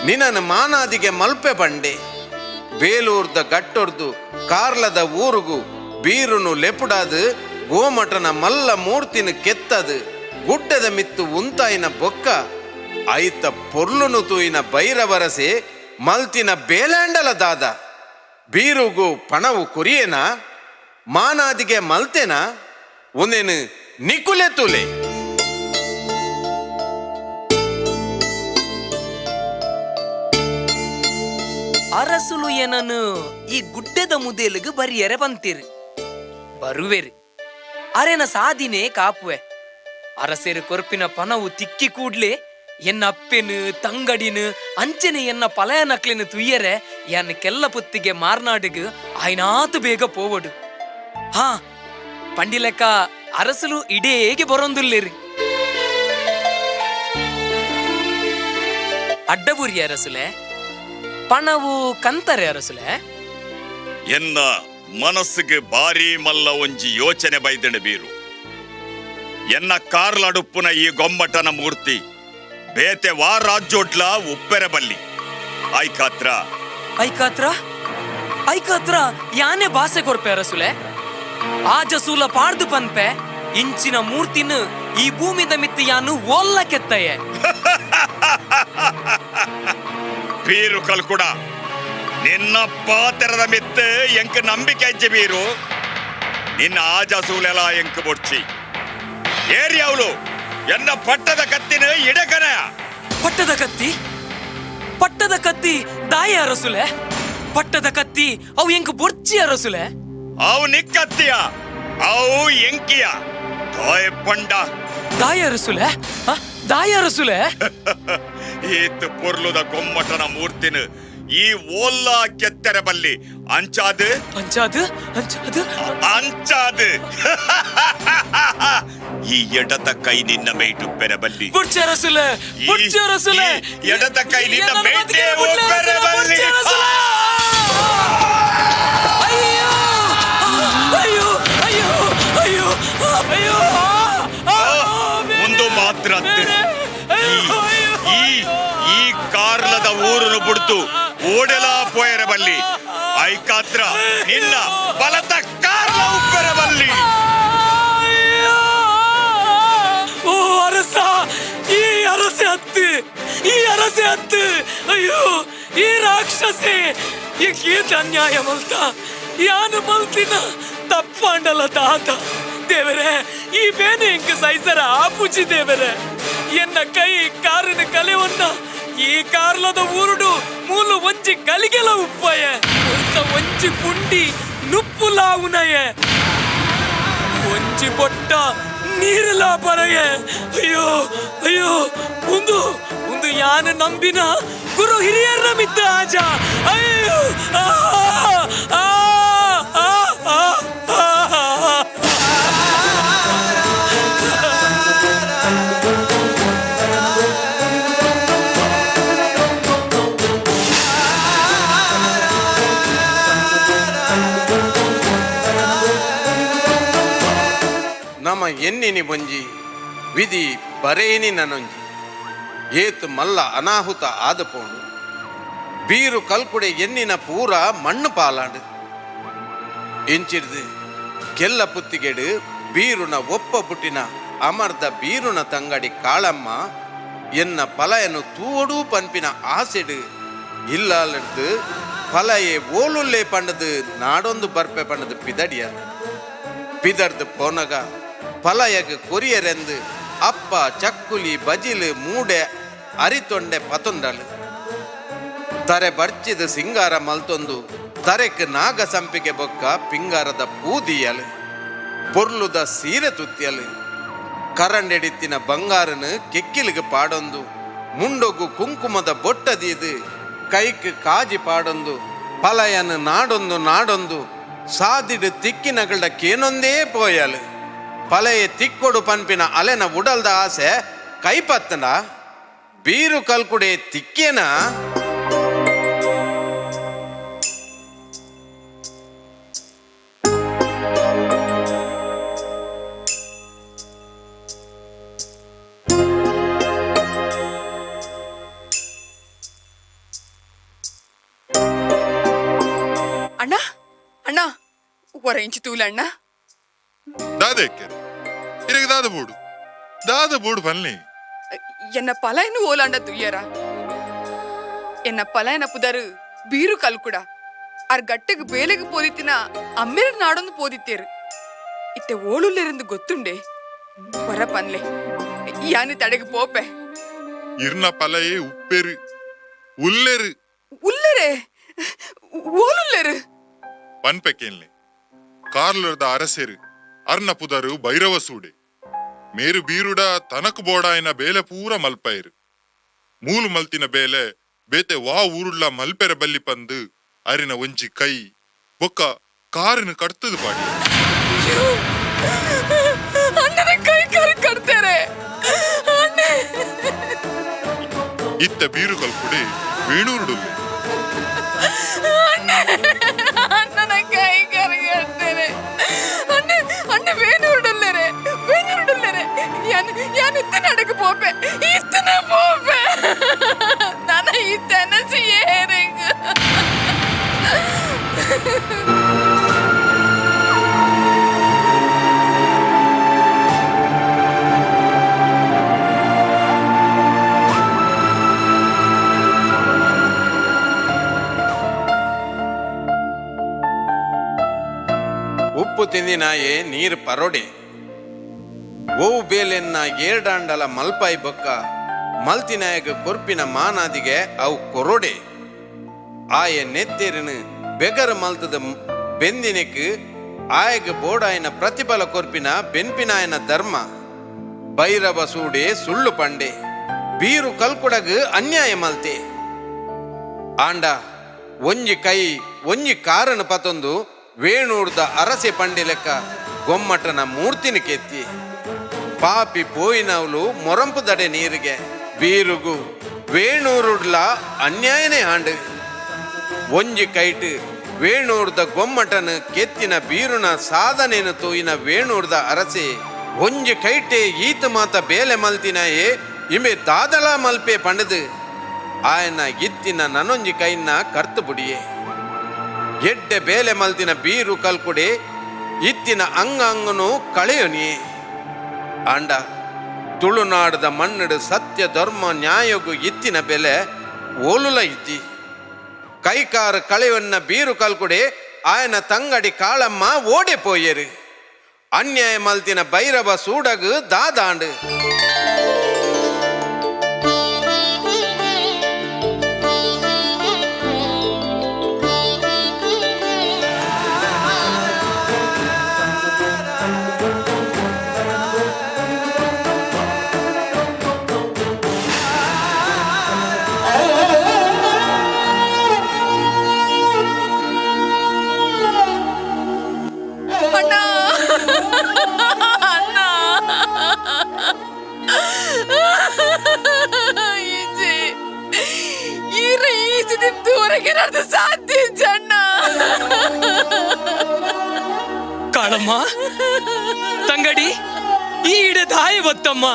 ನಿನನ ಮಾನಾದಿಗೆ ಮಲ್ಪೆ ಬಂಡೆ. ಬೇಲೂರ್ದ ಗಟ್ಟೊರ್ದು ಕಾರ್ಲದ ಊರುಗು ಬೀರುನು ಲೆಪುಡಾದು ಗೋಮಟನ ಮಲ್ಲ ಮೂರ್ತಿನ ಕೆತ್ತದು ಗುಡ್ಡದ ಮಿತ್ತು ಉಂತಾಯಿನ ಬೊಕ್ಕ ಐತ ಪೊರ್ಲುನು ತೂಯಿನ ಬೈರವರಸೆ ಮಲ್ತಿನ ಬೇಲಾಂಡಲ ದಾದ. ಬೀರುಗು ಪಣವು ಕುರಿಯೇನ ಮಾನಾದಿಗೆ ಮಲ್ತೆನ ಒಂದೇನು ನಿಕುಲೆ ತುಲೆ. ಅರಸುಲು ಏನನು ಈ ಗುಡ್ಡದ ಮುದೇಲಿಗೆ ಬರಿಯರೆ ಬಂತೀರಿ ಬರುವೆರಿ. ಅರೆನ ಸಾದಿನೇ ಕಾಪುವೆ. ಅರಸೇರು ಕೊರ್ಪಿನ ಪನವು ತಿಕ್ಕಿ ಕೂಡ್ಲೆ ಎನ್ನ ಅಪ್ಪೆನು ತಂಗಡಿನು ಅಂಚನೆ ಎನ್ನ ಪಲಯ ನಕ್ಲೆನು ತುಯ್ಯರೆ ಎನ್ನ ಕೆಲ್ಲ ಪುತ್ತಿಗೆ ಮಾರ್ನಾಡಿಗೆ ಆಯ್ನಾತು ಬೇಗ ಪೋವಡು. ಹಾ ಪಂಡಿಲೆಕ್ಕ ಅರಸಲು ಇಡೇಗೆ ಬರೊಂದುಲ್ಲೇರಿ. ಅಡ್ಡಬುರಿ ಅರಸುಲೆ, ಪಣವು ಕಂತಾರೆ ಅರಸುಲೆ. ಎನ್ನ ಮನಸ್ಸಿಗೆ ಬಾರಿ ಮಲ್ಲ ಒಂಜಿ ಯೋಚನೆ ಬೈದಣ ಬೀರು. ಎನ್ನ ಕಾರ್ಲಡುಪ್ಪುನ ಈ ಗೊಮ್ಮಟನ ಮೂರ್ತಿ ಬೇತೆ ವಾ ರಾಜ್ಯೋಡ್ಲ ಉಪ್ಪೆರೆ ಬಲ್ಲಿ. ಐಕಾತ್ರ ಐಕಾತ್ರ ಐಕಾತ್ರ ಯಾನೆ ಬಾಸೆ ಕೊರ್ಪೆ ಅರಸುಲೆ. ಆಜಸೂಲ ಪಾಡ್ದು ಪನ್ಪೆ ಇಂಚಿನ ಮೂರ್ತಿನ ಈ ಭೂಮಿದ ಮಿತ್ತು ಯಾನು ಓಲ್ಲ ಕೆತ್ತಯೆ. ಬೀರು ಕಲ್ಕುಡ ನಿನ್ನ ಪಾತೆರದ ಮಿತ್ತು ಎಂಕ್ ನಂಬಿಕೆ ಅಜ್ಜಿ ಬೀರು. ನಿನ್ನ ಆಜಸೂಲೆಲ ಎಂಕ್ ಬೊಡ್ಚಿ ಏರಿಯಾವ್ಲು ಎನ್ನ ಪಟ್ಟದ ಕತ್ತಿನ ಇಡಕನ. ಪಟ್ಟದ ಕತ್ತಿ ಪಟ್ಟದ ಕತ್ತಿ ದಾಯ ಅರಸುಲೆ. ಪಟ್ಟದ ಕತ್ತಿ ಅವು ಎಂಕ್ ಬೊರ್ಚಿ ಅರಸುಲೆ. ಅವು ನಿಕ್ಕತ್ತಿಯ ಅವು ಎಂಕಿಯ ದಾಯ ಪಂಡ. ದಾಯ ಅರಸುಲೆ, ದಾಯ ಅರಸುಲೆ. ಈತ್ ಪೊರ್ಲುದ ಗೊಮ್ಮಟನ ಮೂರ್ತಿನ ಈ ಓಲ್ಲ ಕೆತ್ತೆರ ಬಲ್ಲಿ ಅಂಚಾದು ಅಂಚಾದು ಅಂಚಾದು ಅಂಚಾದು ಈ ಎಡತ ಕೈ ನಿನ್ನ ಮೇಟು ಪೆರಬಲ್ಲಿ. ಬುಡ್ಚರಸುಲೆ ಬುಡ್ಚರಸುಲೆ. ಎಡತ ಕೈ ನಿನ್ನ ಮೇಟೆ ಪೆರಬಲ್ಲಿ. ಅಯ್ಯೋ ಅಯ್ಯೋ ಅಯ್ಯೋ ಅಯ್ಯೋ ಅಯ್ಯೋ. ಒಂದು ಮಾತ್ರ ಈ ಈ ಕಾರ್ಲದ ಊರನ್ನು ಬಿಡ್ತು ಓಡೆಲಾ ಪೋಯರ ಬಲ್ಲಿ. ಐಕಾತ್ರ ನಿನ್ನ ಬಲತ ಕಾರ್ಲ ಉಪ್ಪೆರ ಬಲ್ಲಿ. ಓ ಅರಸ, ಈ ಅರಸೆ ಹತ್ತು, ಈ ಅರಸೆ ಹತ್ತು. ಅಯ್ಯೋ ಈ ರಾಕ್ಷಸೆ ಈಕೇತ ಅನ್ಯಾಯ ಮಲ್ತ. ಯಾನು ಮಲ್ತಿನ ತಪ್ಪಾಂಡಲ ತಾತ ದೇವರೇ. ಈ ಬೇನೆ ಎಂಕ ಸೈಸರ ಆಪುಜಿ ದೇವರೇ. ಎನ್ನ ಕೈ ಕಾರಿನ ಕಲೆವನ್ನ ಈ ಕಾರ್ಲದ ಊರುಡು ಮೂಲು ಒಂಜಿ ಗಲಿಗೆಲ ಉಪ್ಪಯ ಒಂಜಿ ಪುಂಡಿ ನುಪ್ಪುಲಾವುನಯ ಒಂಜಿ ಬೊಟ್ಟ ನೀರುಲಾ ಬರಯೆ. ಅಯ್ಯೋ ಅಯ್ಯೋ ಒಂದು ಒಂದು ಯಾನ ನಂಬಿನ ಗುರು ಹಿರಿಯರ ಮಿತ್ರ ಆಜ. ಅಯ್ಯೋ ಆ ಆ ಆ ಆ ಆ. ನಮ್ಮ ಎನ್ನಿನಿ ಬೊಂಜಿ ವಿಧಿ ಬರೇನಿ ನನೊಂಜಿ ಏತ್ ಮಲ್ಲ ಅನಾಹುತ ಆದ ಪೋಂಡು. ಬೀರು ಕಲ್ಕುಡೆ ಎನ್ನಿನ ಪೂರ ಮಣ್ಣು ಪಾಲಾಂಡು. ಇಂಚಿಡ್ದು ಕೆಲ್ಲ ಪುತ್ತಿಗೆಡು ಬೀರುನ ಒಪ್ಪ ಪುಟ್ಟಿನ ಅಮರ್ದ ಬೀರುನ ತಂಗಡಿ ಕಾಳಮ್ಮ ಎನ್ನ ಪಲಯನು ತೂವಡೂ ಪನ್ಪಿನ ಆಸೆಡು ಇಲ್ಲಾಲಡ್ದು ಪಲಯೆ ಓಲುಲ್ಲೆ ಪಂಡದು ನಾಡೊಂದು ಬರ್ಪೆ ಪಂಡದು ಪಿದಡಿಯರು. ಪಿದರ್ದು ಪೋನಗ ಪಲಯಗ್ ಕೊರಿಯರೆಂದು ಅಪ್ಪ ಚಕ್ಕುಲಿ ಬಜಿಲು ಮೂಡೆ ಅರಿತೊಂಡೆ ಪತೊಂಡಳು. ತರೆ ಬರ್ಚಿದ ಸಿಂಗಾರ ಮಲ್ತೊಂದು ತರೆಕ್ ನಾಗ ಸಂಪಿಗೆ ಬೊಕ್ಕ ಪಿಂಗಾರದ ಪೂದಿಯಲು ಪೊರ್ಲುದ ಸೀರೆ ತುತ್ತಿಯಲು ಕರಂಡೆಡಿತ್ತಿನ ಬಂಗಾರನು ಕೆಕ್ಕಿಲಿಗೆ ಪಾಡೊಂದು ಮುಂಡೊಗು ಕುಂಕುಮದ ಬೊಟ್ಟದೀದು ಕೈಕ್ ಕಾಜಿ ಪಾಡೊಂದು ಪಲಯನು ನಾಡೊಂದು ನಾಡೊಂದು ಸಾದಿಡು ತಿಕ್ಕಿನಗಳ ಕೇನೊಂದೇ ಪೋಯಲು. ಪಲಯ ತಿಕ್ಕೊಡು ಪನ್ಪಿನ ಅಲೆನ ಉಡಲ್ದ ಆಸೆ ಕೈಪತ್ತನ ಬೀರು ಕಲ್ಕುಡೆ ತಿಕ್ಕೇನ. ಅಣ್ಣ ಅಣ್ಣ ಒರ ಇಂಚು ತೂಲ ಅಣ್ಣ. ದಾದ ಇರಗ ದಾದ ಬೋಡು ದಾದ ಬೋಡು ಬನ್ನಿ. ಎನ್ನ ಪಲಯನು ಓಲಾಂಡ ತುಯ್ಯರ. ಎನ್ನ ಪಲಯನ ಪುದರು ಬೀರು ಕಲ್ಕುಡ ಅರ್ ಗಟ್ಟೆಗೆ ಬೇಲೆಗೆ ಪೋದಿತ್ತಿನ ಅಮ್ಮೇರ ನಾಡೊಂದು ಪೋದಿತ್ತೇರು. ಇತ್ತೆ ಓಳುಲ್ಲೆರೆಂದು ಗೊತ್ತುಂಡೆ ಹೊರ ಪನ್ಲೆ ಯಾನು ತಡೆಗೆ ಪೋಪೆ. ಇರ್ನ ಪಲಯೇ ಉಪ್ಪೇರು ಉಲ್ಲೇರು ಉಲ್ಲೇರೆ ಓಲುಲ್ಲೇರು ಪನ್ಪೆಕೇನ್ಲೆ ಕಾರ್ಲರ್ದ ಅರಸೇರು ಅರ್ನ ಪುದರು ಭೈರವ ಸೂಡೆ ಮೇರು ಬೀರುಡ ತನಕ್ ಬೋಡಾಯಿನ ಬೇಲೆ ಪೂರ ಮಲ್ಪೈರು. ಮೂಲು ಮಲ್ತಿನ ಬೇಲೆ ಬೇತೆ ವಾ ಊರುಳ್ಳ ಮಲ್ಪೆರ ಬಲ್ಲಿ ಪಂದು ಅರಿನ ಒಂಜಿ ಕೈ ಬೊಕ್ಕ ಕಾರಿನ ಕಡ್ತದು ಪಾಡಿ. ಇತ್ತ ಬೀರು ಕಲ್ಪುಡಿ ವೇಣೂರುಡುಲ್ಲೆ. ಉಪ್ಪು ತಿಂದಿನಾಯೇ ನೀರು ಪರೋಡೆ ಓವು ಬೇಲೆನ್ನ ಏರ್ಡಾಂಡಲ ಮಲ್ಪಾಯಿ ಬೊಕ್ಕ ಮಲ್ತಿನಾಯಗ ಕೊರ್ಪಿನ ಮಾನಾದಿಗೆ ಅವು ಕೊರೋಡೆ. ಆಯ ನೆತ್ತೇರಿನ ಬೆಗರ ಮಲ್ತದ ಬೆಂದಿನೆಕ್ ಆಯಗ ಬೋಡಾಯನ ಪ್ರತಿಫಲ ಕೊರ್ಪಿನ ಬೆನ್ಪಿನಾಯನ ಧರ್ಮ. ಭೈರವ ಸೂಡೆ ಸುಳ್ಳು ಪಂಡೆ ಬೀರು ಕಲ್ಕುಡಗು ಅನ್ಯಾಯ ಮಲ್ತೆ. ಆಂಡ ಒಂಜಿ ಕೈ ಒಂಜಿ ಕಾರಣ ಪತೊಂದು ವೇಣೂರ್ದ ಅರಸೆ ಪಂಡೆ ಲೆಕ್ಕ ಗೊಮ್ಮಟನ ಮೂರ್ತಿನ ಕೆತ್ತಿ. ಪಾಪಿ ಪೋಯಿನವಳು ಮೊರಂಪು ದಡೆ ನೀರಿಗೆ ಬೀರುಗು ವೇಣೂರುಡ್ಲ ಅನ್ಯಾಯನೇ ಆಂಡು. ಒಂಜಿ ಕೈಟ್ ವೇಣೂರ್ದ ಗೊಮ್ಮಟನ ಕೆತ್ತಿನ ಬೀರುನ ಸಾಧನೆನು ತೂಯಿನ ವೇಣೂರ್ದ ಅರಸೆ ಒಂಜಿ ಕೈಟೆ ಈತ ಮಾತ ಬೇಲೆ ಮಲ್ತಿನಾಯೇ ಇಮೆ ದಾದಲ ಮಲ್ಪೆ ಪಂಡದು ಆಯನ ಇತ್ತಿನ ನನೊಂಜಿ ಕೈನ ಕರ್ತು ಬುಡಿಯೆ. ಎಡ್ಡೆ ಬೇಲೆ ಮಲ್ತಿನ ಬೀರು ಕಲ್ಕುಡೆ ಇತ್ತಿನ ಅಂಗ ಅಂಗನು ಕಳೆಯೋನಿಯೇ. ಆಂಡ ತುಳುನಾಡದ ಮಣ್ಣಡು ಸತ್ಯ ಧರ್ಮ ನ್ಯಾಯಗು ಇತ್ತಿನ ಬೆಲೆ ಓಲುಲ ಇದ್ದಿ. ಕೈಕಾರ ಕಳೆಯನ್ನ ಬೀರು ಕಲ್ಕುಡೆ ಆಯನ ತಂಗಡಿ ಕಾಳಮ್ಮ ಓಡೆ ಪೋಯರು. ಅನ್ಯಾಯ ಮಲ್ತಿನ ಭೈರವ ಸೂಡಗು ದಾದಾಂಡು. ಕಾಳಮ್ಮ ತಂಗಡಿ ಈ ಇಡ ದಾಯ ಬತ್ತಮ್ಮ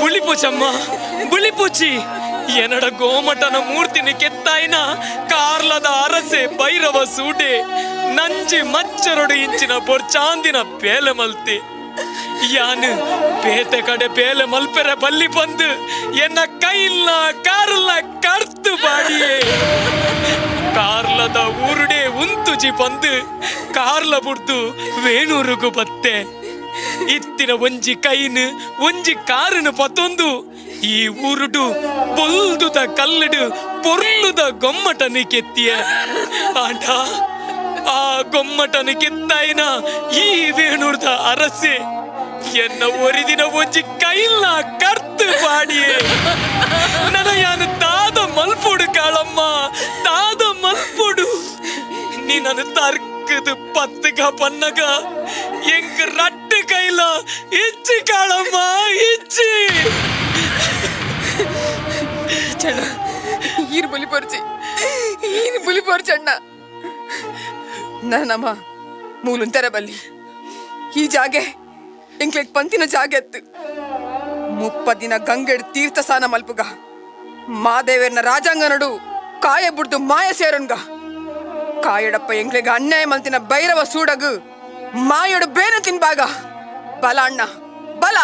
ಬುಳ್ಳಿಪೂಚಮ್ಮ ಬುಳ್ಳಿಪೂಚಿ ಎನಡ ಗೋಮಟನ ಮೂರ್ತಿನ ಕೆತ್ತಾಯಿನ ಕಾರ್ಲದ ಅರಸೆ ಭೈರವ ಸೂಡೆ ನಂಜಿ ಮಚ್ಚರೊಡು ಇಂಚಿನ ಬೊರ್ಚಾಂದಿನ ಬೇಲೆ ಮಲ್ತಿ. ಯಾನು ಬೇತೆ ಕಡೆ ಬೇಲೆ ಮಲ್ಪೆರೆ ಬಲ್ಲಿ ಬಂದು ಎನ್ನ ಕೈಲ್ಲ ಕಾರ್ಲ ಕರ್ತು ಬಾಡಿಯೇ. ಕಾರ್ಲದ ಊರುಡೆ ಉಂತುಜಿ ಬಂದು ಕಾರ್ಲ ಬುಡ್ದು ವೇಣೂರುಗು ಬತ್ತೆ. ಇತ್ತಿನ ಒಂಜಿ ಕೈನು ಒಂಜಿ ಕಾರನು ಪತ್ತೊಂದು ಈ ಊರುಡು ಬೊಲ್ದುದ ಕಲ್ಲುಡು ಪೊರ್ಲುದ ಗೊಮ್ಮಟನು ಕೆತ್ತಿಯ. ಆಂಡ ಆ ಗೊಮ್ಮಟನು ಕೆತ್ತಾಯಿನ ಈ ವೇಣೂರ್ದ ಅರಸೆ ಎನ್ನ ಒರಿದಿನ ಒಂಜಿ ಕೈಲ್ಲ ಕರ್ತು ಪಾಡಿಯೇ. ನನ್ನ ಯಾನು ತಾದ ಮಲ್ಪೊಡು ಕಾಳಮ್ಮ, ತಾದ ಮಲ್ಪೊಡು. ನೀ ನನ್ನ ತರ್ಕದು ಪತ್ತುಗ ಪನ್ನಗ ಎಂಕ್ ರಟ್ಟು ಕೈಲ ಇಚ್ಚಿ ಕಾಳಮ್ಮ ಇಚ್ಚಿ. ಚಣ್ಣ ಈರು bully ಪೊರ್ಚಿ, ಈನು bully ಪೊರ್ಚಣ್ಣ. ನಮ್ಮ ಮೂಲುಂತರ ಬಲ್ಲಿ ಈ ಜಾಗೆ ಎಂಕ್ಲೆಗ್ ಪಂತಿನ ಜಾಗೆ ಅತ್ತು. 30 ದಿನ ಗಂಗೆಡ್ ತೀರ್ಥ ಸ್ನಾನ ಮಲ್ಪುಗ, ಮಾದೇವರ್ನ ರಾಜಾಂಗನಡು ಕಾಯ ಬುಡ್ದು ಮಾಯ ಸೇರನ್ಗ. ಕಾಯಡಪ್ಪ ಎಂಕ್ಲೆಗ್ ಅನ್ಯಾಯ ಮಲ್ತಿನ ಭೈರವ ಸೂಡಗು ಮಾಯಡು ಬೇನೆ ತಿನ್ಬಾಗ. ಬಲ ಅಣ್ಣ ಬಲ,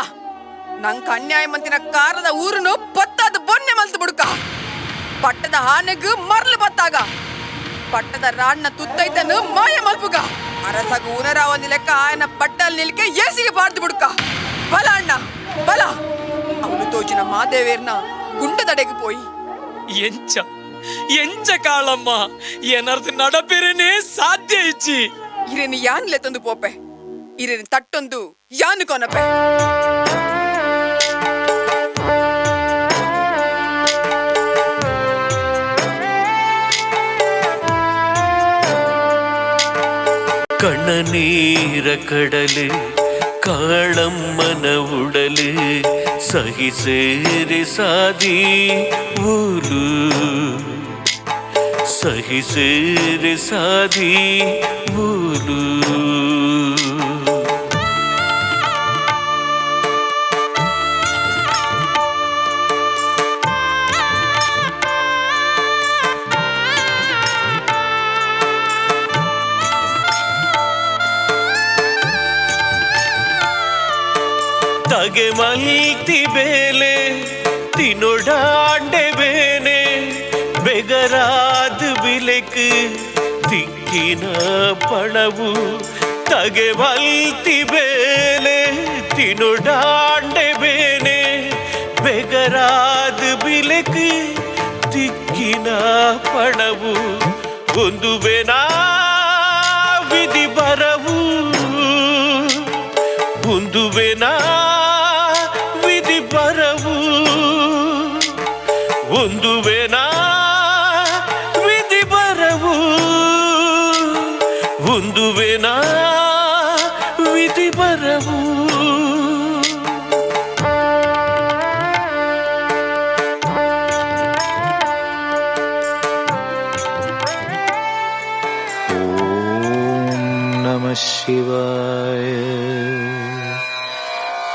ನಂಗೆ ಅನ್ಯಾಯ ಮಂತಿನ ಕಾರದ ಊರುನು ಪತ್ತಾದ ಬೊನ್ನೆ ಮಲ್ತು ಬುಡ್ಕ. ಪಟ್ಟದ ಆನೆಗು ಮರ್ಲು ಬತ್ತಾಗ ಪಟ್ಟದ ರಾಣ್ಣ ತುತ್ತೈತನು ಮಾಯ ಮಲ್ಪುಗ. ಅರಸಗ ಊನರಾವಂದಿ ಲೆಕ್ಕ ಆಯನ ಪಟ್ಟಲ್ ನಿಲ್ಕೆ ಏಸಿಗೆ ಬಾರ್ದು ಬುಡ್ಕ. ಬಲ ಅಣ್ಣ ಬಲ. ಅವನು ತೋಚಿನ ಮಾದೇವೇರ್ನ ಗುಂಡದಡೆಗೆ ಪೋಯಿ. ಎಂಚ ಎಂಚ ಕಾಳಮ್ಮ ಏನರ್ದು ನಡಪೆರನೇ ಸಾಧ್ಯ ಇಚ್ಚಿ. ಇರೇನು ಯಾನ್ಲೆ ತಂದು ಪೋಪೆ, ಇರೇನು ತಟ್ಟೊಂದು ಯಾನು ಕೊನಪೆ. ಕಣ್ಣನೀರ ಕಡಲು ಕಾಳಮ್ಮನ ಉಡಲು ಸಹಿಸೇರೆ ಸಾದಿ ಊಲು, ಸಹಿಸೇರೆ ಸಾದಿ ಊಲು. ತಗೆ ಮಲ್ತಿ ಬೇಲೆ ತಿನೊಡಾಂಡೆ ಬೇನೆ ಬೆಗರಾದ ಬಿಲೆಕ್ ತಿಕ್ಕಿನ ಪಣವು. ತಗೆ ಮಲ್ತಿ ಬೇಲೆ ತಿನೊಡಾಂಡೆ ಬೇನೆ ಬೆಗರಾದ ಬಿಲೆಕ್ ತಿಕ್ಕಿನ ಪಣವು. ಒಂದು ಬೇನಾ ವಿಧಿ ಬರವು, ಒಂದುವೆನಾ ವಿಧಿ ಬರವು, ಒಂದುವೆನಾ ವಿಧಿ ಬರವು, ಒಂದುವೆನಾ ವಿಧಿ ಬರವು. ಓಂ ನಮಃ ಶಿವಾಯ,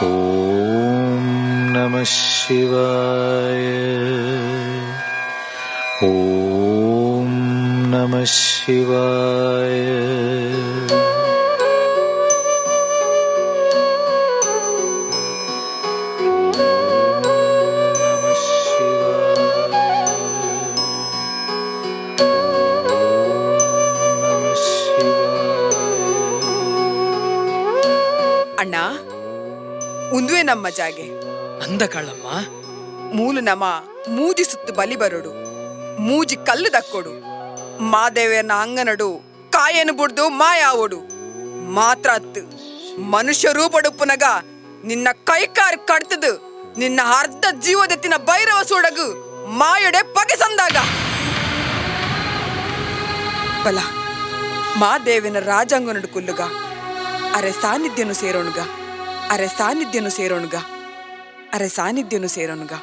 ಓಂ ನಮಃ ಶಿವಾಯ, ಓಂ ನಮಃ ಶಿವಾಯ. ಅಣ್ಣ ಉಂದುವೆ ನಮ್ಮ ಜಾಗೆ ಅಂದ ಕಾಳಮ್ಮ. ಮೂಲು ನಮ ಮೂಜಿ ಸುತ್ತು ಬಲಿ ಬರೋಡು, ಮೂಜಿ ಕಲ್ಲು ದಕ್ಕೊಡು, ಮಾದೇವಿಯನ್ನ ಅಂಗನಡು ಕಾಯನು ಬುಡ್ದು ಮಾಯಾವೋಡು. ಮಾತ್ರ ಅತ್ತು ಮನುಷ್ಯ ರೂಪಡುಪ್ಪುನಗ ನಿನ್ನ ಕೈಕಾರ್ ಕಡ್ತದು ನಿನ್ನ ಅರ್ಧ ಜೀವದೆತ್ತಿನ ಭೈರವ ಸೂಡಗು ಮಾಯೊಡೆ ಪಗೆ ಸಂದಾಗ. ಬಲ ಮಾದೇವಿನ ರಾಜಾಂಗನಡು ಕುಲ್ಲುಗ, ಅರೆ ಸಾನ್ನಿಧ್ಯನು ಸೇರೋಣುಗ, ಅರೆ ಸಾನ್ನಿಧ್ಯನು ಸೇರೋಣುಗ, ಅರೆ ಸಾನ್ನಿಧ್ಯನು ಸೇರೋಣುಗ.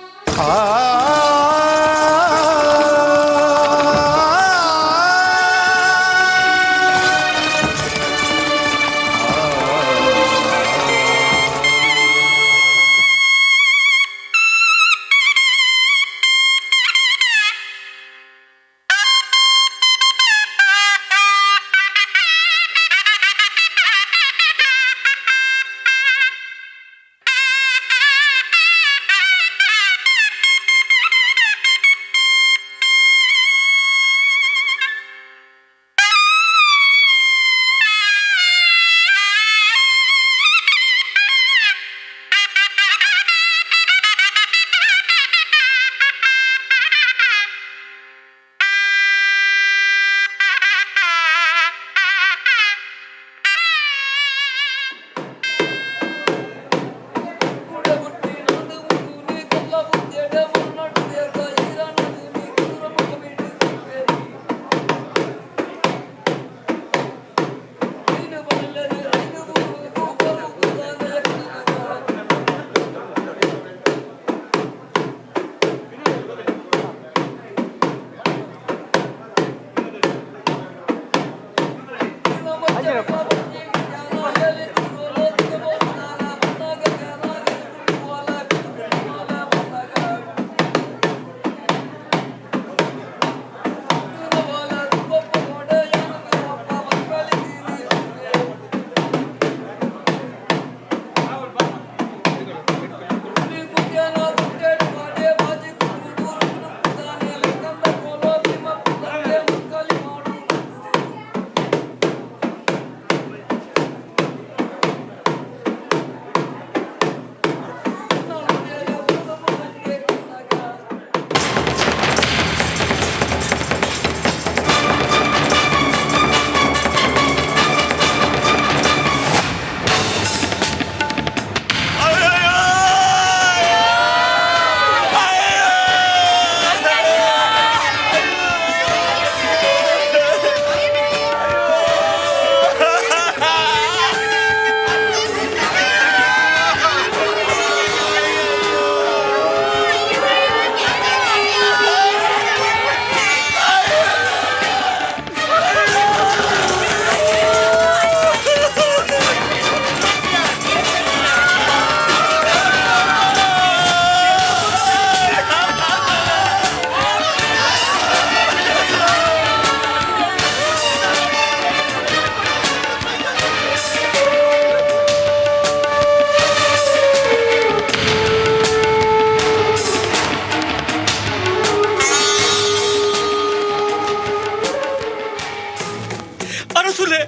ಅರಸುಲೆ,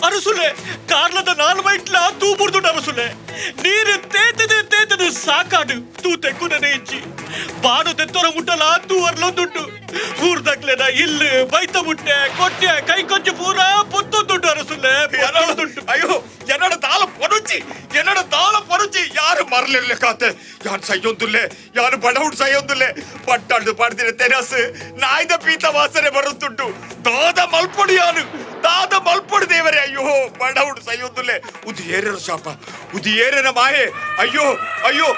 ಅರಸುಲೆ, ಕಾರ್ಲದ ನಾಲ್ ಬೈಟ್ಲ ತೂ ಬುಡ್ದುಂಡು ಅರಸುಲೆ. ನೀರು ತೇತದೆ ತೇತದೆ ಸಾಕಾಡು, ತೂ ತೆಕ್ಕುನನೆ ಇಜ್ಜಿ. ಬಾನು ತೆತ್ತೊರ ಮುಟ್ಟಲ ತೂ ಅರ್ಲೊಂದುಂಡು. ಊರ್ದಕ್ಲೆನ ಇಲ್ಲು ಬೈತ ಮುಟ್ಟೆ ಕೊಟ್ಟೆ ಕೈ ಕೊಂಚ ಪೂರ ಪೊತ್ತೊಂದುಂಡು ಅರಸುಲೆ. ಅಯ್ಯೋ, என்னோட தாள பொறுச்சி, என்னோட தாள பொறுச்சி. யாரும் மரல காத்து யான் சையொந்துல்ಲೆ, ಯಾರು ಬಡವುಡ್ ಸೈಯೊಂದುಲ್ಲೆ. ಪಟ್ಟಾಡ್ದು ಪಾಡ್ದಿನ ತೆರಸು ನಾಯ್ದ ಪೀತ ವಾಸನೆ ಬರುತ್ತುಂಟು. ದಾದ ಮಲ್ಪೊಡಿ ಯಾರು, ದಾದ ಮಲ್ಪೊಡಿ ದೇವರೇ. ಅಯ್ಯೋ, ಬಡವುಡ್ ಸೈಯೊಂದುಲ್ಲೆ. ಉದು ಏರರ ಶಾಪ, ಉದು ಏರನ ಮಾಯೆ. ಅಯ್ಯೋ ಅಯ್ಯೋ,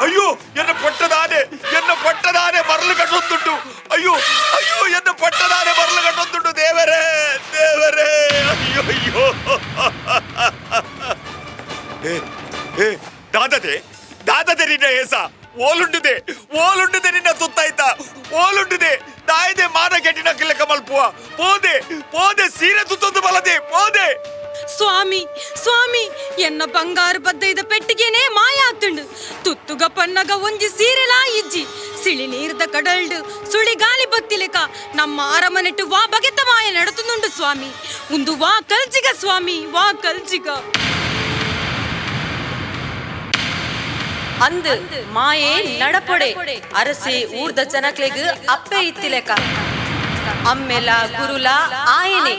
ಅಯ್ಯೋ, ಎನ್ನ ಪಟ್ಟದಾನೆ, ಎನ್ನ ಪಟ್ಟದಾನೆ ಮರಳು ಕಟ್ಟೊಂದುಂಟು. ಅಯ್ಯೋ ಅಯ್ಯೋ, ಎನ್ನ ಪಟ್ಟದಾನೆ ಮರಳು ಕಟ್ಟೊಂದುಂಟು. ದೇವರೇ ದೇವರೇ, ಅಯ್ಯೋ ಅಯ್ಯೋ. ದಾದದೆ ದಾದದೆ ನಿನ್ನ ಏಸ ಓಲುಂಡುದೆ, ಓಲುಂಡುದೆ ನಿನ್ನ ತುತ್ತಾಯ್ತಾ, ಓಲುಂಡುದೆ ತಾಯ್ದೆ ಮಾನ ಕೆಟ್ಟಿನ ಕಿಲಕ ಮಲ್ಪುವ. ಪೋದೆ ಪೋದೆ, ಸೀರೆ ತುತ್ತೊಂದು ಬಲದೆ ಪೋದೆ. ಸ್ವಾಮಿ ಸ್ವಾಮಿ, ಎನ್ನ ಬಂಗಾರು ಬದ್ದೈದ ಪೆಟ್ಟಿಗೆನೇ ಮಾಯ ಆಗ್ತುಂಡು. ತುತ್ತುಗ ಪನ್ನಗ ಒಂಜಿ ಸೀರೆಲಾ ಇಜ್ಜಿ. ಸಿಳಿ ನೀರ್ದ ಕಡಲ್ಡು ಸುಳಿ ಗಾಲಿ ಬತ್ತಿಲೆಕ ನಮ್ಮ ಅರಮನೆಟ್ಟು ವಾ ಬಗೆತ ಮಾಯ ನಡತುಂಡು ಸ್ವಾಮಿ. ಒಂದು ವಾ ಕಲ್ಜಿಗ ಸ್ವಾಮಿ, ವಾ ಕಲ್ಜಿಗ. ಅಂದು ಮಾಯೆ ನಡಪೊಡೆ ಅರಸೆ ಊರ್ದ ಜನಕ್ಲೆಗ್ ಅಪ್ಪೆ ಇತ್ತಿಲೆಕ. ಅಮ್ಮೆಲ ಗುರುಲ ಆಯನೆ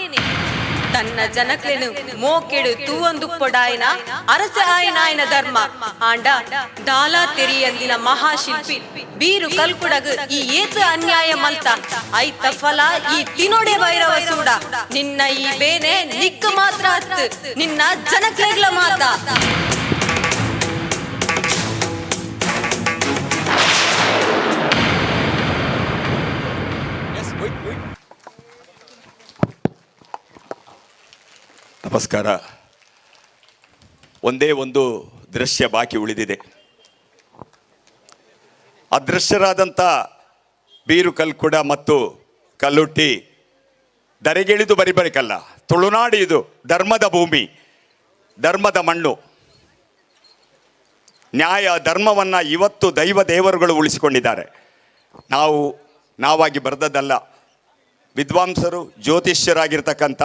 ತನ್ನ ಜನಕ್ಲೆನು ಮೋಕೆಡು ತೂವೊಂದುಪ್ಪೊಡಾಯನ ಅರಸ ಆಯನಾಯನ ಧರ್ಮ. ಆಂಡ ದಾಲಾ ತೆರಿಯಂದಿನ ಮಹಾಶಿಲ್ಪಿ ಬೀರು ಕಲ್ಕುಡಗ್ ಈ ಏತ ಅನ್ಯಾಯ ಮಲ್ತ ಐತ ಫಲ ಈ ತಿನೊಡೆ ಭೈರವ ಸೂಡ. ನಿನ್ನ ಈ ಬೇನೆ ನಿಕ್ಕ ಮಾತ್ರ ಅತ್ತು, ನಿನ್ನ ಜನಕ್ಲೆಗ್ಲ ಮಾತ. ನಮಸ್ಕಾರ. ಒಂದೇ ಒಂದು ದೃಶ್ಯ ಬಾಕಿ ಉಳಿದಿದೆ. ಅದೃಶ್ಯರಾದಂಥ ಬೀರು ಕಲ್ಕುಡ ಮತ್ತು ಕಲ್ಲುಟ್ಟಿ ದರೆಗಿಳಿದು ಬರಿಬರಿಕಲ್ಲ. ತುಳುನಾಡು ಇದು ಧರ್ಮದ ಭೂಮಿ, ಧರ್ಮದ ಮಣ್ಣು. ನ್ಯಾಯ ಧರ್ಮವನ್ನು ಇವತ್ತು ದೈವ ದೇವರುಗಳು ಉಳಿಸಿಕೊಂಡಿದ್ದಾರೆ. ನಾವು ನಾವಾಗಿ ಬರೆದದ್ದಲ್ಲ. ವಿದ್ವಾಂಸರು ಜ್ಯೋತಿಷ್ಯರಾಗಿರ್ತಕ್ಕಂಥ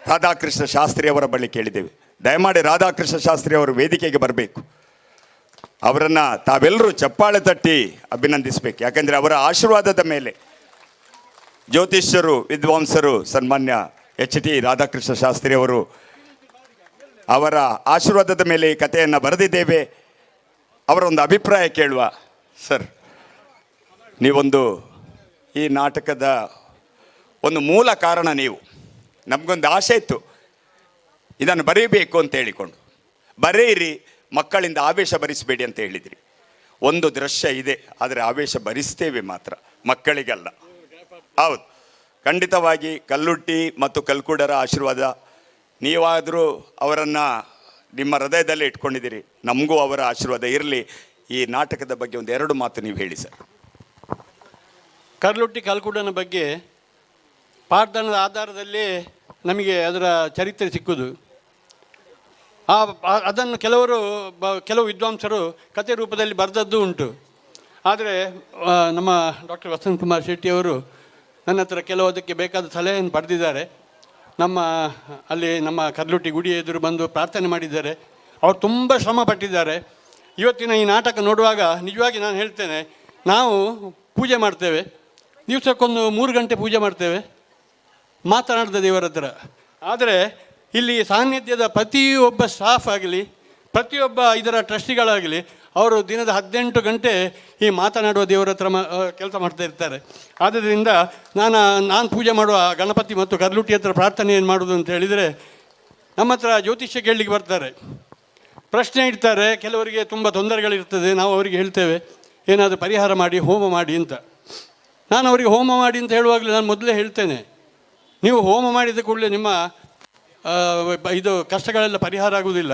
ರಾಧಾಕೃಷ್ಣ ಶಾಸ್ತ್ರಿಯವರ ಬಳಿ ಕೇಳಿದ್ದೇವೆ. ದಯಮಾಡಿ ರಾಧಾಕೃಷ್ಣ ಶಾಸ್ತ್ರಿ ಅವರು ವೇದಿಕೆಗೆ ಬರಬೇಕು. ಅವರನ್ನು ತಾವೆಲ್ಲರೂ ಚಪ್ಪಾಳೆ ತಟ್ಟಿ ಅಭಿನಂದಿಸಬೇಕು. ಯಾಕೆಂದರೆ ಅವರ ಆಶೀರ್ವಾದದ ಮೇಲೆ ಜ್ಯೋತಿಷ್ಯರು ವಿದ್ವಾಂಸರು ಸನ್ಮಾನ್ಯ ಎಚ್ ಟಿ ರಾಧಾಕೃಷ್ಣ ಶಾಸ್ತ್ರಿಯವರು ಅವರ ಆಶೀರ್ವಾದದ ಮೇಲೆ ಈ ಕಥೆಯನ್ನು ಬರೆದಿದ್ದೇವೆ. ಅವರ ಒಂದು ಅಭಿಪ್ರಾಯ ಕೇಳುವ. ಸರ್, ನೀವೊಂದು ಈ ನಾಟಕದ ಒಂದು ಮೂಲ ಕಾರಣ ನೀವು. ನಮಗೊಂದು ಆಸೆ ಇತ್ತು ಇದನ್ನು ಬರೀಬೇಕು ಅಂತ ಹೇಳಿಕೊಂಡು. ಬರೆಯಿರಿ, ಮಕ್ಕಳಿಂದ ಆವೇಶ ಭರಿಸಬೇಡಿ ಅಂತ ಹೇಳಿದ್ರಿ. ಒಂದು ದೃಶ್ಯ ಇದೆ, ಆದರೆ ಆವೇಶ ಭರಿಸ್ತೇವೆ ಮಾತ್ರ, ಮಕ್ಕಳಿಗಲ್ಲ. ಹೌದು, ಖಂಡಿತವಾಗಿ ಕಲ್ಲುಟ್ಟಿ ಮತ್ತು ಕಲ್ಕುಡರ ಆಶೀರ್ವಾದ. ನೀವಾದರೂ ಅವರನ್ನು ನಿಮ್ಮ ಹೃದಯದಲ್ಲೇ ಇಟ್ಕೊಂಡಿದ್ದೀರಿ. ನಮಗೂ ಅವರ ಆಶೀರ್ವಾದ ಇರಲಿ. ಈ ನಾಟಕದ ಬಗ್ಗೆ ಒಂದು ಎರಡು ಮಾತು ನೀವು ಹೇಳಿ ಸರ್. ಕಲ್ಲುಟ್ಟಿ ಕಲ್ಕುಡನ ಬಗ್ಗೆ ಪಾಡ್ದನದ ಆಧಾರದಲ್ಲಿ ನಮಗೆ ಅದರ ಚರಿತ್ರೆ ಸಿಕ್ಕುವುದು. ಅದನ್ನು ಕೆಲವು ವಿದ್ವಾಂಸರು ಕಥೆ ರೂಪದಲ್ಲಿ ಬರೆದದ್ದು ಉಂಟು. ಆದರೆ ನಮ್ಮ ಡಾಕ್ಟರ್ ವಸಂತ್ ಕುಮಾರ್ ಶೆಟ್ಟಿಯವರು ನನ್ನ ಹತ್ರ ಕೆಲವು ಅದಕ್ಕೆ ಬೇಕಾದ ಸಲಹೆಯನ್ನು ಪಡೆದಿದ್ದಾರೆ. ನಮ್ಮ ಅಲ್ಲಿ ನಮ್ಮ ಕರ್ಲುಟ್ಟಿ ಗುಡಿ ಎದುರು ಬಂದು ಪ್ರಾರ್ಥನೆ ಮಾಡಿದ್ದಾರೆ. ಅವರು ತುಂಬ ಶ್ರಮ ಪಟ್ಟಿದ್ದಾರೆ. ಇವತ್ತಿನ ಈ ನಾಟಕ ನೋಡುವಾಗ ನಿಜವಾಗಿ ನಾನು ಹೇಳ್ತೇನೆ, ನಾವು ಪೂಜೆ ಮಾಡ್ತೇವೆ, ದಿವಸಕ್ಕೊಂದು 3 ಗಂಟೆ ಪೂಜೆ ಮಾಡ್ತೇವೆ, ಮಾತನಾಡಿದ ದೇವರ ಹತ್ರ. ಆದರೆ ಇಲ್ಲಿ ಸಾನ್ನಿಧ್ಯದ ಪ್ರತಿಯೊಬ್ಬ ಸ್ಟಾಫ್ ಆಗಲಿ, ಪ್ರತಿಯೊಬ್ಬ ಇದರ ಟ್ರಸ್ಟಿಗಳಾಗಲಿ, ಅವರು ದಿನದ 18 ಗಂಟೆ ಈ ಮಾತನಾಡುವ ದೇವರ ಹತ್ರ ಕೆಲಸ ಮಾಡ್ತಾ ಇರ್ತಾರೆ. ಆದ್ದರಿಂದ ನಾನು ಪೂಜೆ ಮಾಡುವ ಗಣಪತಿ ಮತ್ತು ಕರ್ಲುಟ್ಟಿ ಹತ್ರ ಪ್ರಾರ್ಥನೆ ಏನು ಮಾಡೋದು ಅಂತ ಹೇಳಿದರೆ, ನಮ್ಮ ಹತ್ರ ಜ್ಯೋತಿಷ್ಯ ಕೇಳಲಿಕ್ಕೆ ಬರ್ತಾರೆ, ಪ್ರಶ್ನೆ ಇಡ್ತಾರೆ. ಕೆಲವರಿಗೆ ತುಂಬ ತೊಂದರೆಗಳಿರ್ತದೆ. ನಾವು ಅವರಿಗೆ ಹೇಳ್ತೇವೆ, ಏನಾದರೂ ಪರಿಹಾರ ಮಾಡಿ, ಹೋಮ ಮಾಡಿ ಅಂತ. ನಾನು ಅವರಿಗೆ ಹೋಮ ಮಾಡಿ ಅಂತ ಹೇಳುವಾಗಲೇ ನಾನು ಮೊದಲೇ ಹೇಳ್ತೇನೆ, ನೀವು ಹೋಮ ಮಾಡಿದ ಕೂಡಲೇ ನಿಮ್ಮ ಇದು ಕಷ್ಟಗಳೆಲ್ಲ ಪರಿಹಾರ ಆಗುವುದಿಲ್ಲ.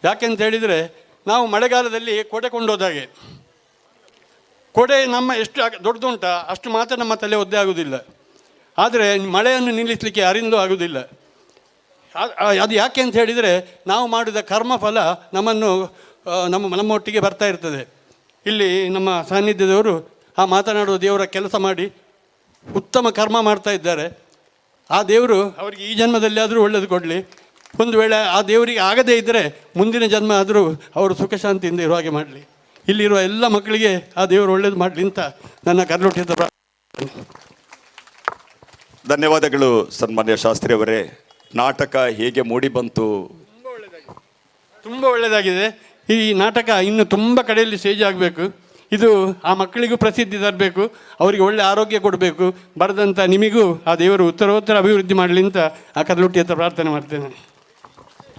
ಯಾಕೆಂತ ಹೇಳಿದರೆ, ನಾವು ಮಳೆಗಾಲದಲ್ಲಿ ಕೊಡೆ ಕೊಂಡೋದಾಗೆ, ಕೊಡೆ ನಮ್ಮ ಎಷ್ಟು ದೊಡ್ಡದುಂಟ ಅಷ್ಟು ಮಾತ್ರ ನಮ್ಮ ತಲೆ ಒದ್ದೆ ಆಗುವುದಿಲ್ಲ. ಆದರೆ ಮಳೆಯನ್ನು ನಿಲ್ಲಿಸಲಿಕ್ಕೆ ಯಾರಿಂದಲೂ ಆಗುವುದಿಲ್ಲ. ಅದು ಯಾಕೆ ಅಂತ ಹೇಳಿದರೆ, ನಾವು ಮಾಡಿದ ಕರ್ಮಫಲ ನಮ್ಮನ್ನು ನಮ್ಮೊಟ್ಟಿಗೆ ಬರ್ತಾ ಇರ್ತದೆ. ಇಲ್ಲಿ ನಮ್ಮ ಸಾನ್ನಿಧ್ಯದವರು ಆ ಮಾತನಾಡುವ ದೇವರ ಕೆಲಸ ಮಾಡಿ ಉತ್ತಮ ಕರ್ಮ ಮಾಡ್ತಾ ಇದ್ದಾರೆ. ಆ ದೇವರು ಅವರಿಗೆ ಈ ಜನ್ಮದಲ್ಲಿ ಆದರೂ ಒಳ್ಳೆಯದು ಕೊಡಲಿ. ಒಂದು ವೇಳೆ ಆ ದೇವರಿಗೆ ಆಗದೇ ಇದ್ದರೆ ಮುಂದಿನ ಜನ್ಮ ಆದರೂ ಅವರು ಸುಖ ಶಾಂತಿಯಿಂದ ಇರುವ ಹಾಗೆ ಮಾಡಲಿ. ಇಲ್ಲಿರುವ ಎಲ್ಲ ಮಕ್ಕಳಿಗೆ ಆ ದೇವರು ಒಳ್ಳೇದು ಮಾಡಲಿ ಅಂತ ನನ್ನ ಕರ್ಲೊಟ್ಟಿದ್ದ ಪ್ರಾರ್ಥನೆ. ಧನ್ಯವಾದಗಳು ಸನ್ಮಾನ್ಯ ಶಾಸ್ತ್ರಿ ಅವರೇ. ನಾಟಕ ಹೇಗೆ ಮೂಡಿ ಬಂತು? ತುಂಬ ಒಳ್ಳೆಯದಾಗಿದೆ. ಈ ನಾಟಕ ಇನ್ನು ತುಂಬ ಕಡೆಯಲ್ಲಿ ಸ್ಟೇಜ್ ಆಗಬೇಕು. ಇದು ಆ ಮಕ್ಕಳಿಗೂ ಪ್ರಸಿದ್ಧಿ ತರಬೇಕು, ಅವರಿಗೆ ಒಳ್ಳೆ ಆರೋಗ್ಯ ಕೊಡಬೇಕು. ಬರೆದಂಥ ನಿಮಗೂ ಆ ದೇವರು ಉತ್ತರೋತ್ತರ ಅಭಿವೃದ್ಧಿ ಮಾಡಲಿ ಅಂತ ಆ ಕರ್ಲುಟ್ಟಿ ಹತ್ರ ಪ್ರಾರ್ಥನೆ ಮಾಡ್ತೇನೆ.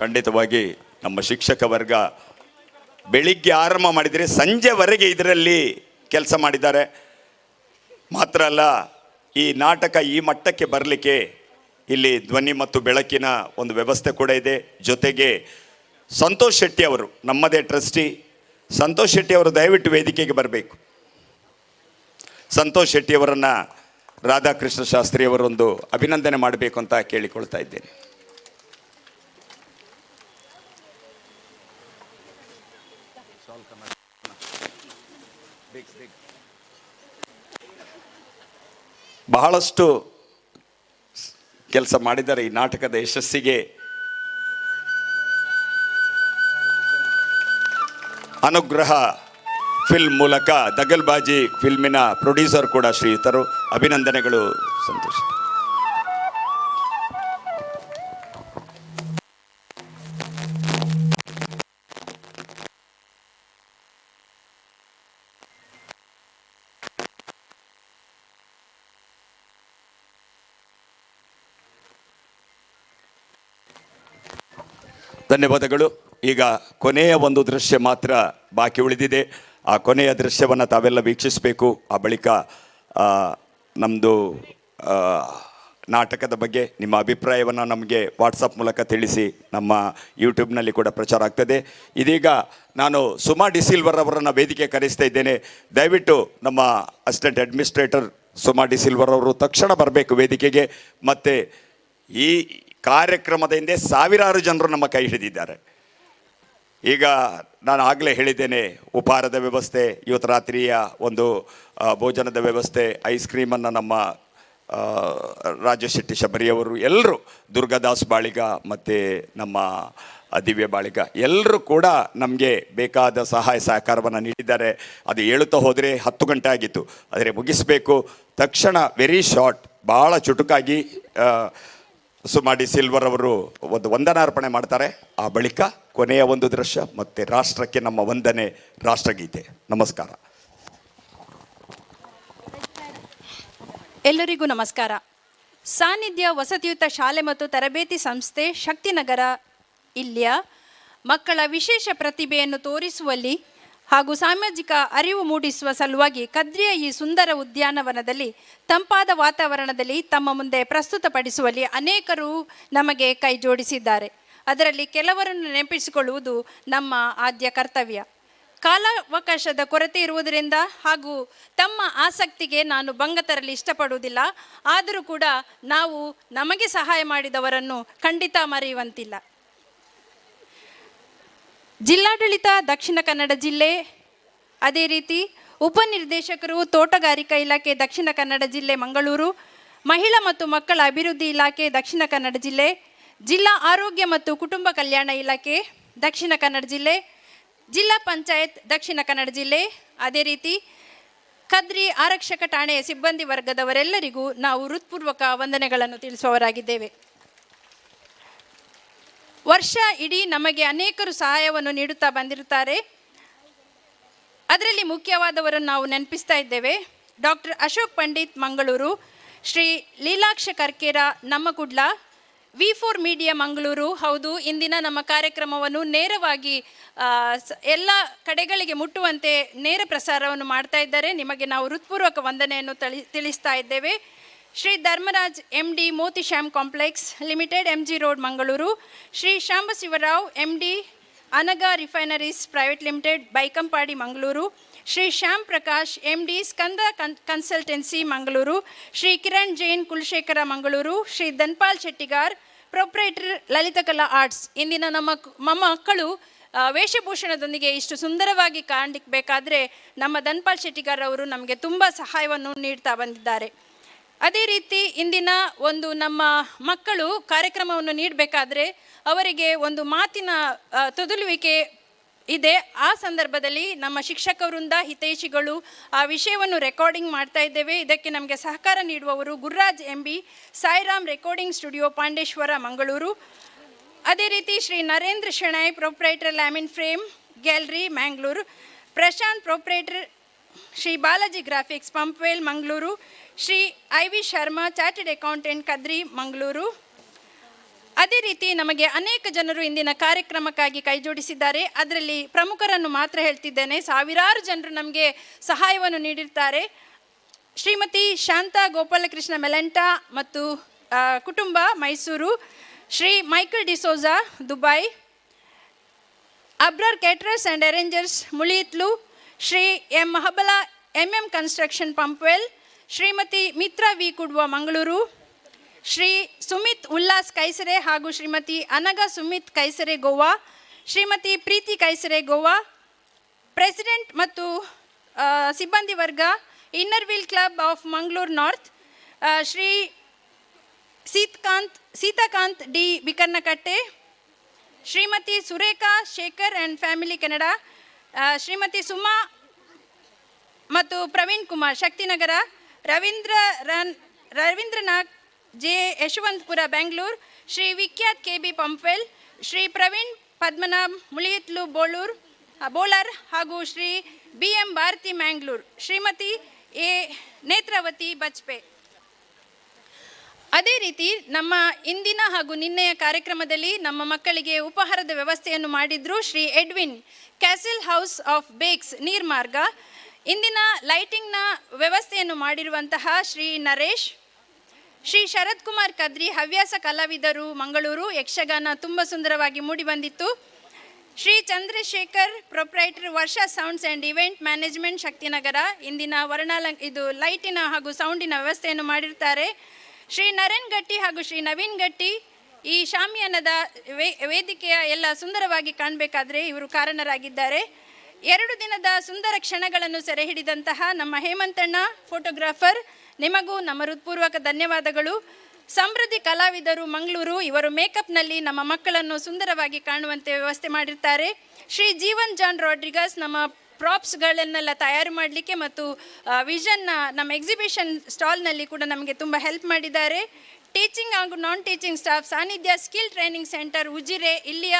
ಖಂಡಿತವಾಗಿ ನಮ್ಮ ಶಿಕ್ಷಕ ವರ್ಗ ಬೆಳಿಗ್ಗೆ ಆರಂಭ ಮಾಡಿದರೆ ಸಂಜೆವರೆಗೆ ಇದರಲ್ಲಿ ಕೆಲಸ ಮಾಡಿದ್ದಾರೆ. ಮಾತ್ರ ಅಲ್ಲ, ಈ ನಾಟಕ ಈ ಮಟ್ಟಕ್ಕೆ ಬರಲಿಕ್ಕೆ ಇಲ್ಲಿ ಧ್ವನಿ ಮತ್ತು ಬೆಳಕಿನ ಒಂದು ವ್ಯವಸ್ಥೆ ಕೂಡ ಇದೆ. ಜೊತೆಗೆ ಸಂತೋಷ್ ಶೆಟ್ಟಿ ಅವರು, ನಮ್ಮದೇ ಟ್ರಸ್ಟಿ ಸಂತೋಷ್ ಶೆಟ್ಟಿ ಅವರು ದಯವಿಟ್ಟು ವೇದಿಕೆಗೆ ಬರಬೇಕು. ಸಂತೋಷ್ ಶೆಟ್ಟಿ ಅವರನ್ನು ರಾಧಾಕೃಷ್ಣ ಶಾಸ್ತ್ರಿ ಅವರೊಂದು ಅಭಿನಂದನೆ ಮಾಡಬೇಕು ಅಂತ ಕೇಳಿಕೊಳ್ತಾ ಇದ್ದೇನೆ. ಬಹಳಷ್ಟು ಕೆಲಸ ಮಾಡಿದ್ದಾರೆ ಈ ನಾಟಕದ ಯಶಸ್ಸಿಗೆ. ಅನುಗ್ರಹ ಫಿಲ್ಮ್ ಮೂಲಕ ದಗಲ್ಬಾಜಿ ಫಿಲ್ಮಿನ ಪ್ರೊಡ್ಯೂಸರ್ ಕೂಡ ಶ್ರೀಯುತರು. ಅಭಿನಂದನೆಗಳು ಸಂತೋಷ್. ಧನ್ಯವಾದಗಳು. ಈಗ ಕೊನೆಯ ಒಂದು ದೃಶ್ಯ ಮಾತ್ರ ಬಾಕಿ ಉಳಿದಿದೆ. ಆ ಕೊನೆಯ ದೃಶ್ಯವನ್ನು ತಾವೆಲ್ಲ ವೀಕ್ಷಿಸಬೇಕು. ಆ ಬಳಿಕ ನಮ್ಮದು ನಾಟಕದ ಬಗ್ಗೆ ನಿಮ್ಮ ಅಭಿಪ್ರಾಯವನ್ನು ನಮಗೆ ವಾಟ್ಸಪ್ ಮೂಲಕ ತಿಳಿಸಿ. ನಮ್ಮ ಯೂಟ್ಯೂಬ್ನಲ್ಲಿ ಕೂಡ ಪ್ರಚಾರ ಆಗ್ತದೆ. ಇದೀಗ ನಾನು ಸುಮಾ ಡಿಸಿಲ್ವರ್ ಅವರನ್ನು ವೇದಿಕೆ ಕರೆಸ್ತಾ ಇದ್ದೇನೆ. ದಯವಿಟ್ಟು ನಮ್ಮ ಅಸಿಸ್ಟೆಂಟ್ ಅಡ್ಮಿನಿಸ್ಟ್ರೇಟರ್ ಸುಮಾ ಡಿಸಿಲ್ವರ್ ಅವರು ತಕ್ಷಣ ಬರಬೇಕು ವೇದಿಕೆಗೆ. ಮತ್ತು ಈ ಕಾರ್ಯಕ್ರಮದ ಹಿಂದೆ ಸಾವಿರಾರು ಜನರು ನಮ್ಮ ಕೈ ಹಿಡಿದಿದ್ದಾರೆ. ಈಗ ನಾನು ಆಗಲೇ ಹೇಳಿದ್ದೇನೆ, ಉಪಹಾರದ ವ್ಯವಸ್ಥೆ, ಇವತ್ತು ರಾತ್ರಿಯ ಒಂದು ಭೋಜನದ ವ್ಯವಸ್ಥೆ, ಐಸ್ ಕ್ರೀಮನ್ನು ನಮ್ಮ ರಾಜೇಶ್ ಶೆಟ್ಟಿ ಶಬರಿಯವರು ಎಲ್ಲರೂ, ದುರ್ಗಾದಾಸ್ ಬಾಳಿಗ ಮತ್ತು ನಮ್ಮ ದಿವ್ಯ ಬಾಳಿಗ ಎಲ್ಲರೂ ಕೂಡ ನಮಗೆ ಬೇಕಾದ ಸಹಾಯ ಸಹಕಾರವನ್ನು ನೀಡಿದ್ದಾರೆ. ಅದು ಹೇಳುತ್ತಾ ಹೋದರೆ 10 ಗಂಟೆ ಆಗಿತ್ತು, ಆದರೆ ಮುಗಿಸಬೇಕು ತಕ್ಷಣ. ವೆರಿ ಶಾರ್ಟ್, ಭಾಳ ಚುಟುಕಾಗಿ ಸುಮಾ ಡಿ ಸಿಲ್ವರ್ ಅವರು ಒಂದು ವಂದನಾರ್ಪಣೆ ಮಾಡ್ತಾರೆ. ಆ ಬಳಿಕ ಕೊನೆಯ ಒಂದು ದೃಶ್ಯ ಮತ್ತು ರಾಷ್ಟ್ರಕ್ಕೆ ನಮ್ಮ ವಂದನೆ, ರಾಷ್ಟ್ರಗೀತೆ. ನಮಸ್ಕಾರ ಎಲ್ಲರಿಗೂ. ನಮಸ್ಕಾರ. ಸಾನ್ನಿಧ್ಯ ವಸತಿಯುತ ಶಾಲೆ ಮತ್ತು ತರಬೇತಿ ಸಂಸ್ಥೆ ಶಕ್ತಿನಗರ ಇಲ್ಲಿಯ ಮಕ್ಕಳ ವಿಶೇಷ ಪ್ರತಿಭೆಯನ್ನು ತೋರಿಸುವಲ್ಲಿ ಹಾಗೂ ಸಾಮಾಜಿಕ ಅರಿವು ಮೂಡಿಸುವ ಸಲುವಾಗಿ ಕದ್ರಿಯ ಈ ಸುಂದರ ಉದ್ಯಾನವನದಲ್ಲಿ ತಂಪಾದ ವಾತಾವರಣದಲ್ಲಿ ತಮ್ಮ ಮುಂದೆ ಪ್ರಸ್ತುತಪಡಿಸುವಲ್ಲಿ ಅನೇಕರು ನಮಗೆ ಕೈ ಜೋಡಿಸಿದ್ದಾರೆ. ಅದರಲ್ಲಿ ಕೆಲವರನ್ನು ನೆನಪಿಸಿಕೊಳ್ಳುವುದು ನಮ್ಮ ಆದ್ಯ ಕರ್ತವ್ಯ. ಕಾಲಾವಕಾಶದ ಕೊರತೆ ಇರುವುದರಿಂದ ಹಾಗೂ ತಮ್ಮ ಆಸಕ್ತಿಗೆ ನಾನು ಭಂಗ ತರಲು ಇಷ್ಟಪಡುವುದಿಲ್ಲ. ಆದರೂ ಕೂಡ ನಾವು ನಮಗೆ ಸಹಾಯ ಮಾಡಿದವರನ್ನು ಖಂಡಿತ ಮರೆಯುವಂತಿಲ್ಲ. ಜಿಲ್ಲಾಡಳಿತ ದಕ್ಷಿಣ ಕನ್ನಡ ಜಿಲ್ಲೆ, ಅದೇ ರೀತಿ ಉಪನಿರ್ದೇಶಕರು ತೋಟಗಾರಿಕಾ ಇಲಾಖೆ ದಕ್ಷಿಣ ಕನ್ನಡ ಜಿಲ್ಲೆ ಮಂಗಳೂರು, ಮಹಿಳಾ ಮತ್ತು ಮಕ್ಕಳ ಅಭಿವೃದ್ಧಿ ಇಲಾಖೆ ದಕ್ಷಿಣ ಕನ್ನಡ ಜಿಲ್ಲೆ, ಜಿಲ್ಲಾ ಆರೋಗ್ಯ ಮತ್ತು ಕುಟುಂಬ ಕಲ್ಯಾಣ ಇಲಾಖೆ ದಕ್ಷಿಣ ಕನ್ನಡ ಜಿಲ್ಲೆ, ಜಿಲ್ಲಾ ಪಂಚಾಯತ್ ದಕ್ಷಿಣ ಕನ್ನಡ ಜಿಲ್ಲೆ, ಅದೇ ರೀತಿ ಕದ್ರಿ ಆರಕ್ಷಕ ಠಾಣೆಯ ಸಿಬ್ಬಂದಿ ವರ್ಗದವರೆಲ್ಲರಿಗೂ ನಾವು ಹೃತ್ಪೂರ್ವಕ ವಂದನೆಗಳನ್ನು ತಿಳಿಸುವವರಾಗಿದ್ದೇವೆ. ವರ್ಷ ಇಡೀ ನಮಗೆ ಅನೇಕರು ಸಹಾಯವನ್ನು ನೀಡುತ್ತಾ ಬಂದಿರುತ್ತಾರೆ. ಅದರಲ್ಲಿ ಮುಖ್ಯವಾದವರನ್ನು ನಾವು ನೆನಪಿಸ್ತಾ ಇದ್ದೇವೆ. ಡಾಕ್ಟರ್ ಅಶೋಕ್ ಪಂಡಿತ್ ಮಂಗಳೂರು, ಶ್ರೀ ಲೀಲಾಕ್ಷ ಕರ್ಕೇರ ನಮ್ಮ ಕುಡ್ಲ, V4 media Mangaluru. ಹೌದು, ಇಂದಿನ ನಮ್ಮ ಕಾರ್ಯಕ್ರಮವನ್ನು ನೇರವಾಗಿ ಎಲ್ಲ ಕಡೆಗಳಿಗೆ ಮುಟ್ಟುವಂತೆ ನೇರ ಪ್ರಸಾರವನ್ನು ಮಾಡ್ತಾ ಇದ್ದಾರೆ. ನಿಮಗೆ ನಾವು ಹೃತ್ಪೂರ್ವಕ ವಂದನೆಯನ್ನು ತಿಳಿಸ್ತಾ ಇದ್ದೇವೆ. Shri Dharmaraj M D Motishyam complex limited, M G road Mangaluru, Shri Sambasivarao M D Anaga refineries private limited, Baikampady Mangaluru, Shri Shyam Prakash M D Skanda consultancy Mangaluru, Shri Kiran Jain Kulashekara Mangaluru, Shri Dhanpal Shettigar proprietor Lalithakala arts. ಇಂದಿನ ನಮ್ಮ ಮಕ್ಕಳು ವೇಷಭೂಷಣದೊಂದಿಗೆ ಇಷ್ಟು ಸುಂದರವಾಗಿ ಕಾಣಲಿಕ್ಕೆ ಬೇಕಾದರೆ ನಮ್ಮ ಧನ್ಪಾಲ್ ಶೆಟ್ಟಿಗಾರ್ ಅವರು ನಮಗೆ ತುಂಬ ಸಹಾಯವನ್ನು ನೀಡ್ತಾ ಬಂದಿದ್ದಾರೆ. ಅದೇ ರೀತಿ ಇಂದಿನ ಒಂದು ನಮ್ಮ ಮಕ್ಕಳು ಕಾರ್ಯಕ್ರಮವನ್ನು ನೀಡಬೇಕಾದ್ರೆ ಅವರಿಗೆ ಒಂದು ಮಾತಿನ ತೊದಲುವಿಕೆ ಇದೆ. ಆ ಸಂದರ್ಭದಲ್ಲಿ ನಮ್ಮ ಶಿಕ್ಷಕ ವೃಂದ, ಹಿತೈಷಿಗಳು ಆ ವಿಷಯವನ್ನು ರೆಕಾರ್ಡಿಂಗ್ ಮಾಡ್ತಾ ಇದ್ದೇವೆ. ಇದಕ್ಕೆ ನಮಗೆ ಸಹಕಾರ ನೀಡುವವರು Gururaj M B, Sairam recording studio, Pandeshwar, Mangaluru. ಅದೇ ರೀತಿ Shri Narendra Shenoy, proprietor, lamin frame gallery, Mangaluru. Prashant, proprietor, Shri Balaji graphics, Pumpwell, Mangaluru. Shri I V Sharma, chartered accountant, Kadri, Mangaluru. ಅದೇ ರೀತಿ ನಮಗೆ ಅನೇಕ ಜನರು ಇಂದಿನ ಕಾರ್ಯಕ್ರಮಕ್ಕಾಗಿ ಕೈಜೋಡಿಸಿದ್ದಾರೆ. ಅದರಲ್ಲಿ ಪ್ರಮುಖರನ್ನು ಮಾತ್ರ ಹೇಳ್ತಿದ್ದೇನೆ. ಸಾವಿರಾರು ಜನರು ನಮಗೆ ಸಹಾಯವನ್ನು ನೀಡಿರ್ತಾರೆ. ಶ್ರೀಮತಿ ಶಾಂತಾ ಗೋಪಾಲಕೃಷ್ಣ ಮೆಲೆಂಟಾ ಮತ್ತು ಕುಟುಂಬ, Mysuru. Shri Michael D'Souza, Dubai. Abrar caterers and arrangers, Muliyitlu. Shri M Mahabala, M M construction, Pumpwell. Shrimati Mitra V Kudva, Mangaluru. Shri Sumit Ullas Kaisare ಹಾಗೂ ಶ್ರೀಮತಿ ಅನಘ ಸುಮಿತ್ ಕೈಸರೆ, ಗೋವಾ. ಶ್ರೀಮತಿ ಪ್ರೀತಿ ಕೈಸರೆ, ಗೋವಾ. ಪ್ರೆಸಿಡೆಂಟ್ ಮತ್ತು ಸಿಬ್ಬಂದಿ ವರ್ಗ, inner wheel club of Mangaluru north, Shri Seethakant D Bikarnakatte. Shrimati Surekha Shekhar and family, Canada. Shrimati Suma ಮತ್ತು Praveen Kumar, Shaktinagar. Ravindranath J, Yeshwanthpur, Bengaluru. Shri Vikhyath K B, Pumpwell. Shri Praveen Padmanabh Muliyithlu, Bolur Bolar ಹಾಗೂ Shri B M Bharathi, Mangalore. Shrimati A Netravati, Bajpe. ಅದೇ ರೀತಿ ನಮ್ಮ ಇಂದಿನ ಹಾಗೂ ನಿನ್ನೆಯ ಕಾರ್ಯಕ್ರಮದಲ್ಲಿ ನಮ್ಮ ಮಕ್ಕಳಿಗೆ ಉಪಹಾರದ ವ್ಯವಸ್ಥೆಯನ್ನು ಮಾಡಿದ್ರು Shri Edwin, castle house of bakes, Neermarga. ಇಂದಿನ ಲೈಟಿಂಗ್ನ ವ್ಯವಸ್ಥೆಯನ್ನು ಮಾಡಿರುವಂತಹ ಶ್ರೀ ನರೇಶ್. ಶ್ರೀ ಶರತ್ ಕುಮಾರ್ ಕದ್ರಿ, ಹವ್ಯಾಸ ಕಲಾವಿದರು, ಮಂಗಳೂರು. ಯಕ್ಷಗಾನ ತುಂಬ ಸುಂದರವಾಗಿ ಮೂಡಿಬಂದಿತ್ತು. ಶ್ರೀ ಚಂದ್ರಶೇಖರ್, ಪ್ರೊಪ್ರೈಟರ್, ವರ್ಷ sounds and event management, Shaktinagar. ಇಂದಿನ ವರ್ಣಾಲಂ ಇದು ಲೈಟಿನ ಹಾಗೂ ಸೌಂಡಿನ ವ್ಯವಸ್ಥೆಯನ್ನು ಮಾಡಿರ್ತಾರೆ. ಶ್ರೀ ನರೇನ್ ಗಟ್ಟಿ ಹಾಗೂ ಶ್ರೀ ನವೀನ್ ಗಟ್ಟಿ, ಈ ಶಾಮಿಯಾನದ ವೇದಿಕೆಯ ಎಲ್ಲ ಸುಂದರವಾಗಿ ಕಾಣಬೇಕಾದ್ರೆ ಇವರು ಕಾರಣರಾಗಿದ್ದಾರೆ. 2 ದಿನದ ಸುಂದರ ಕ್ಷಣಗಳನ್ನು ಸೆರೆ ಹಿಡಿದಂತಹ ನಮ್ಮ ಹೇಮಂತಣ್ಣ ಫೋಟೋಗ್ರಾಫರ್, ನಿಮಗೂ ನಮ್ಮ ಹೃತ್ಪೂರ್ವಕ ಧನ್ಯವಾದಗಳು. ಸಮೃದ್ಧಿ ಕಲಾವಿದರು, ಮಂಗಳೂರು. ಇವರು ಮೇಕಪ್ನಲ್ಲಿ ನಮ್ಮ ಮಕ್ಕಳನ್ನು ಸುಂದರವಾಗಿ ಕಾಣುವಂತೆ ವ್ಯವಸ್ಥೆ ಮಾಡಿರ್ತಾರೆ. ಶ್ರೀ ಜೀವನ್ ಜಾನ್ ರಾಡ್ರಿಗಸ್ ನಮ್ಮ ಪ್ರಾಪ್ಸ್ಗಳನ್ನೆಲ್ಲ ತಯಾರು ಮಾಡಲಿಕ್ಕೆ ಮತ್ತು ವಿಷನ್ನ ನಮ್ಮ ಎಕ್ಸಿಬಿಷನ್ ಸ್ಟಾಲ್ನಲ್ಲಿ ಕೂಡ ನಮಗೆ ತುಂಬ ಹೆಲ್ಪ್ ಮಾಡಿದ್ದಾರೆ. ಟೀಚಿಂಗ್ ಹಾಗೂ ನಾನ್ ಟೀಚಿಂಗ್ ಸ್ಟಾಫ್, ಸಾನ್ನಿಧ್ಯ ಸ್ಕಿಲ್ ಟ್ರೈನಿಂಗ್ ಸೆಂಟರ್, ಉಜಿರೆ. ಇಲ್ಲಿಯ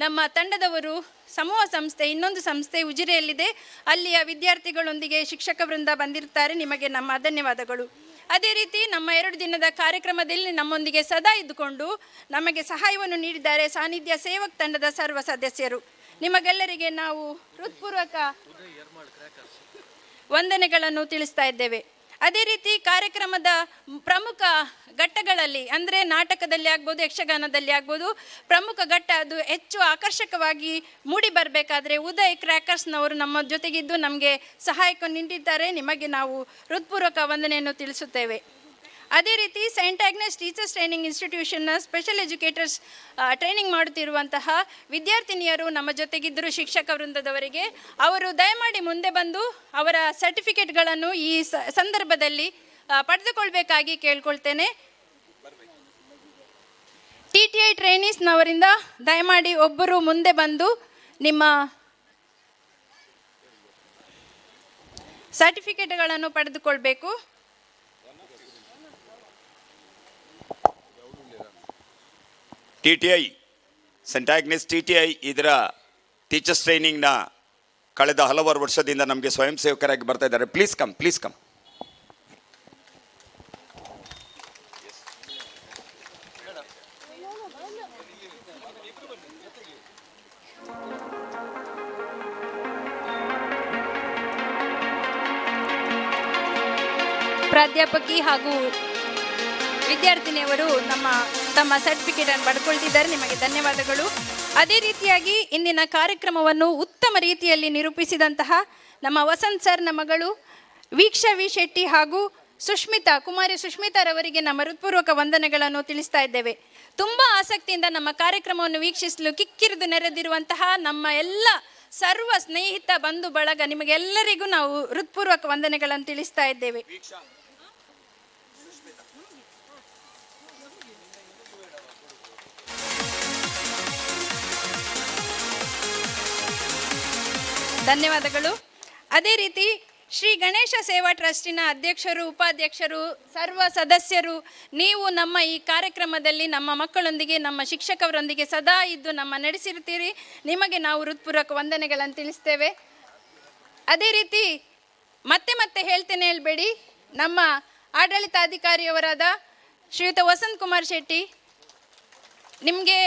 ನಮ್ಮ ತಂಡದವರು, ಸಮೂಹ ಸಂಸ್ಥೆ, ಇನ್ನೊಂದು ಸಂಸ್ಥೆ ಉಜಿರೆಯಲ್ಲಿದೆ, ಅಲ್ಲಿಯ ವಿದ್ಯಾರ್ಥಿಗಳೊಂದಿಗೆ ಶಿಕ್ಷಕ ವೃಂದ ಬಂದಿರ್ತಾರೆ. ನಿಮಗೆ ನಮ್ಮ ಧನ್ಯವಾದಗಳು. ಅದೇ ರೀತಿ ನಮ್ಮ 2 ದಿನದ ಕಾರ್ಯಕ್ರಮದಲ್ಲಿ ನಮ್ಮೊಂದಿಗೆ ಸದಾ ಇದ್ದುಕೊಂಡು ನಮಗೆ ಸಹಾಯವನ್ನು ನೀಡಿದ್ದಾರೆ ಸಾನ್ನಿಧ್ಯ ಸೇವಕ್ ತಂಡದ ಸರ್ವ ಸದಸ್ಯರು. ನಿಮಗೆಲ್ಲರಿಗೆ ನಾವು ಹೃತ್ಪೂರ್ವಕ ವಂದನೆಗಳನ್ನು ತಿಳಿಸ್ತಾ ಇದ್ದೇವೆ. ಅದೇ ರೀತಿ ಕಾರ್ಯಕ್ರಮದ ಪ್ರಮುಖ ಘಟ್ಟಗಳಲ್ಲಿ, ಅಂದರೆ ನಾಟಕದಲ್ಲಿ ಆಗ್ಬೋದು, ಯಕ್ಷಗಾನದಲ್ಲಿ ಆಗ್ಬೋದು, ಪ್ರಮುಖ ಘಟ್ಟ ಅದು ಹೆಚ್ಚು ಆಕರ್ಷಕವಾಗಿ ಮೂಡಿ ಬರಬೇಕಾದ್ರೆ ಉದಯ್ ಕ್ರ್ಯಾಕರ್ಸ್ನವರು ನಮ್ಮ ಜೊತೆಗಿದ್ದು ನಮಗೆ ಸಹಾಯಕ ನೀಡಿದ್ದಾರೆ. ನಿಮಗೆ ನಾವು ಹೃತ್ಪೂರ್ವಕ ವಂದನೆಯನ್ನು ತಿಳಿಸುತ್ತೇವೆ. ಅದೇ ರೀತಿ ಸೈಂಟ್ ಆಗ್ನೆಸ್ ಟೀಚರ್ಸ್ ಟ್ರೈನಿಂಗ್ ಇನ್ಸ್ಟಿಟ್ಯೂಷನ್ನ ಸ್ಪೆಷಲ್ ಎಜುಕೇಟರ್ಸ್ ಟ್ರೈನಿಂಗ್ ಮಾಡುತ್ತಿರುವಂತಹ ವಿದ್ಯಾರ್ಥಿನಿಯರು ನಮ್ಮ ಜೊತೆಗಿದ್ದರು. ಶಿಕ್ಷಕ ವೃಂದದವರಿಗೆ ಅವರು ದಯಮಾಡಿ ಮುಂದೆ ಬಂದು ಅವರ ಸರ್ಟಿಫಿಕೇಟ್ಗಳನ್ನು ಈ ಸಂದರ್ಭದಲ್ಲಿ ಪಡೆದುಕೊಳ್ಬೇಕಾಗಿ ಕೇಳ್ಕೊಳ್ತೇನೆ. ಟಿಟಿಐ ಟ್ರೈನೀಸ್ನವರಿಂದ ದಯಮಾಡಿ ಒಬ್ಬರು ಮುಂದೆ ಬಂದು ನಿಮ್ಮ ಸರ್ಟಿಫಿಕೇಟ್ಗಳನ್ನು ಪಡೆದುಕೊಳ್ಬೇಕು. ಟಿಟಿಐ, ಸೆಂಟ್ ಆಗ್ನೆಸ್ ಟಿಟಿಐ ಇದರ ಟೀಚರ್ಸ್ ಟ್ರೈನಿಂಗ್ನ ಕಳೆದ ಹಲವಾರು ವರ್ಷದಿಂದ ನಮಗೆ ಸ್ವಯಂ ಸೇವಕರಾಗಿ ಬರ್ತಾ ಇದ್ದಾರೆ. Please come, please come. ಪ್ರಾಧ್ಯಾಪಕಿ ಹಾಗೂ ವಿದ್ಯಾರ್ಥಿನಿಯವರು ತಮ್ಮ ಸರ್ಟಿಫಿಕೇಟ್ ಅನ್ನು ಪಡ್ಕೊಳ್ತಿದ್ದಾರೆ. ನಿಮಗೆ ಧನ್ಯವಾದಗಳು. ಅದೇ ರೀತಿಯಾಗಿ ಇಂದಿನ ಕಾರ್ಯಕ್ರಮವನ್ನು ಉತ್ತಮ ರೀತಿಯಲ್ಲಿ ನಿರೂಪಿಸಿದಂತಹ ನಮ್ಮ ವಸಂತ್ ಸರ್, ನಮ್ಮ ಮಗಳು ವೀಕ್ಷಾ ವಿ ಶೆಟ್ಟಿ ಹಾಗೂ ಸುಷ್ಮಿತಾ ಕುಮಾರಿ ಸುಷ್ಮಿತಾರವರಿಗೆ ನಮ್ಮ ಹೃತ್ಪೂರ್ವಕ ವಂದನೆಗಳನ್ನು ತಿಳಿಸ್ತಾ ಇದ್ದೇವೆ. ತುಂಬ ಆಸಕ್ತಿಯಿಂದ ನಮ್ಮ ಕಾರ್ಯಕ್ರಮವನ್ನು ವೀಕ್ಷಿಸಲು ಕಿಕ್ಕಿರಿದು ನೆರೆದಿರುವಂತಹ ನಮ್ಮ ಎಲ್ಲ ಸರ್ವ ಸ್ನೇಹಿತ ಬಂಧು ಬಳಗ ನಿಮಗೆಲ್ಲರಿಗೂ ನಾವು ಹೃತ್ಪೂರ್ವಕ ವಂದನೆಗಳನ್ನು ತಿಳಿಸ್ತಾ ಇದ್ದೇವೆ. ಧನ್ಯವಾದಗಳು. ಅದೇ ರೀತಿ ಶ್ರೀ ಗಣೇಶ ಸೇವಾ ಟ್ರಸ್ಟಿನ ಅಧ್ಯಕ್ಷರು, ಉಪಾಧ್ಯಕ್ಷರು, ಸರ್ವ ಸದಸ್ಯರು, ನೀವು ನಮ್ಮ ಈ ಕಾರ್ಯಕ್ರಮದಲ್ಲಿ ನಮ್ಮ ಮಕ್ಕಳೊಂದಿಗೆ, ನಮ್ಮ ಶಿಕ್ಷಕರೊಂದಿಗೆ ಸದಾ ಇದ್ದು ನಮ್ಮ ನಡೆಸಿರ್ತೀರಿ. ನಿಮಗೆ ನಾವು ಹೃತ್ಪೂರ್ವಕ ವಂದನೆಗಳನ್ನು ತಿಳಿಸ್ತೇವೆ. ಅದೇ ರೀತಿ ಮತ್ತೆ ಮತ್ತೆ ಹೇಳ್ತೇನೆ ಹೇಳಬೇಡಿ, ನಮ್ಮ ಆಡಳಿತಾಧಿಕಾರಿಯವರಾದ ಶ್ರೀಯುತ ವಸಂತ್ ಕುಮಾರ್ ಶೆಟ್ಟಿ, ನಿಮಗೆ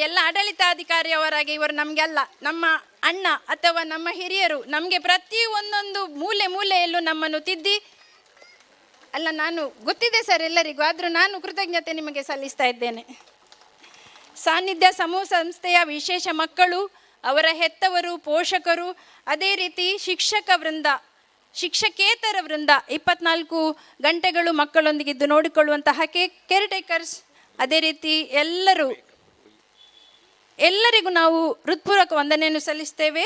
ಎಲ್ಲ ಆಡಳಿತಾಧಿಕಾರಿಯವರಾಗಿ ಇವರು ನಮಗೆ ಅಲ್ಲ, ನಮ್ಮ ಅಣ್ಣ ಅಥವಾ ನಮ್ಮ ಹಿರಿಯರು ನಮಗೆ ಪ್ರತಿ ಒಂದೊಂದು ಮೂಲೆ ಮೂಲೆಯಲ್ಲೂ ನಮ್ಮನ್ನು ತಿದ್ದಿ ಅಲ್ಲ, ನಾನು ಗೊತ್ತಿದೆ ಸರ್ ಎಲ್ಲರಿಗೂ, ಆದರೂ ನಾನು ಕೃತಜ್ಞತೆ ನಿಮಗೆ ಸಲ್ಲಿಸ್ತಾ ಇದ್ದೇನೆ. ಸಾನ್ನಿಧ್ಯ ಸಮೂಹ ಸಂಸ್ಥೆಯ ವಿಶೇಷ ಮಕ್ಕಳು, ಅವರ ಹೆತ್ತವರು, ಪೋಷಕರು, ಅದೇ ರೀತಿ ಶಿಕ್ಷಕ ವೃಂದ, ಶಿಕ್ಷಕೇತರ ವೃಂದ, 24 ಗಂಟೆಗಳು ಮಕ್ಕಳೊಂದಿಗಿದ್ದು ನೋಡಿಕೊಳ್ಳುವಂತಹ ಕೇರ್ ಟೇಕರ್ಸ್, ಅದೇ ರೀತಿ ಎಲ್ಲರಿಗೂ ನಾವು ಹೃತ್ಪೂರ್ವಕ ವಂದನೆಯನ್ನು ಸಲ್ಲಿಸ್ತೇವೆ.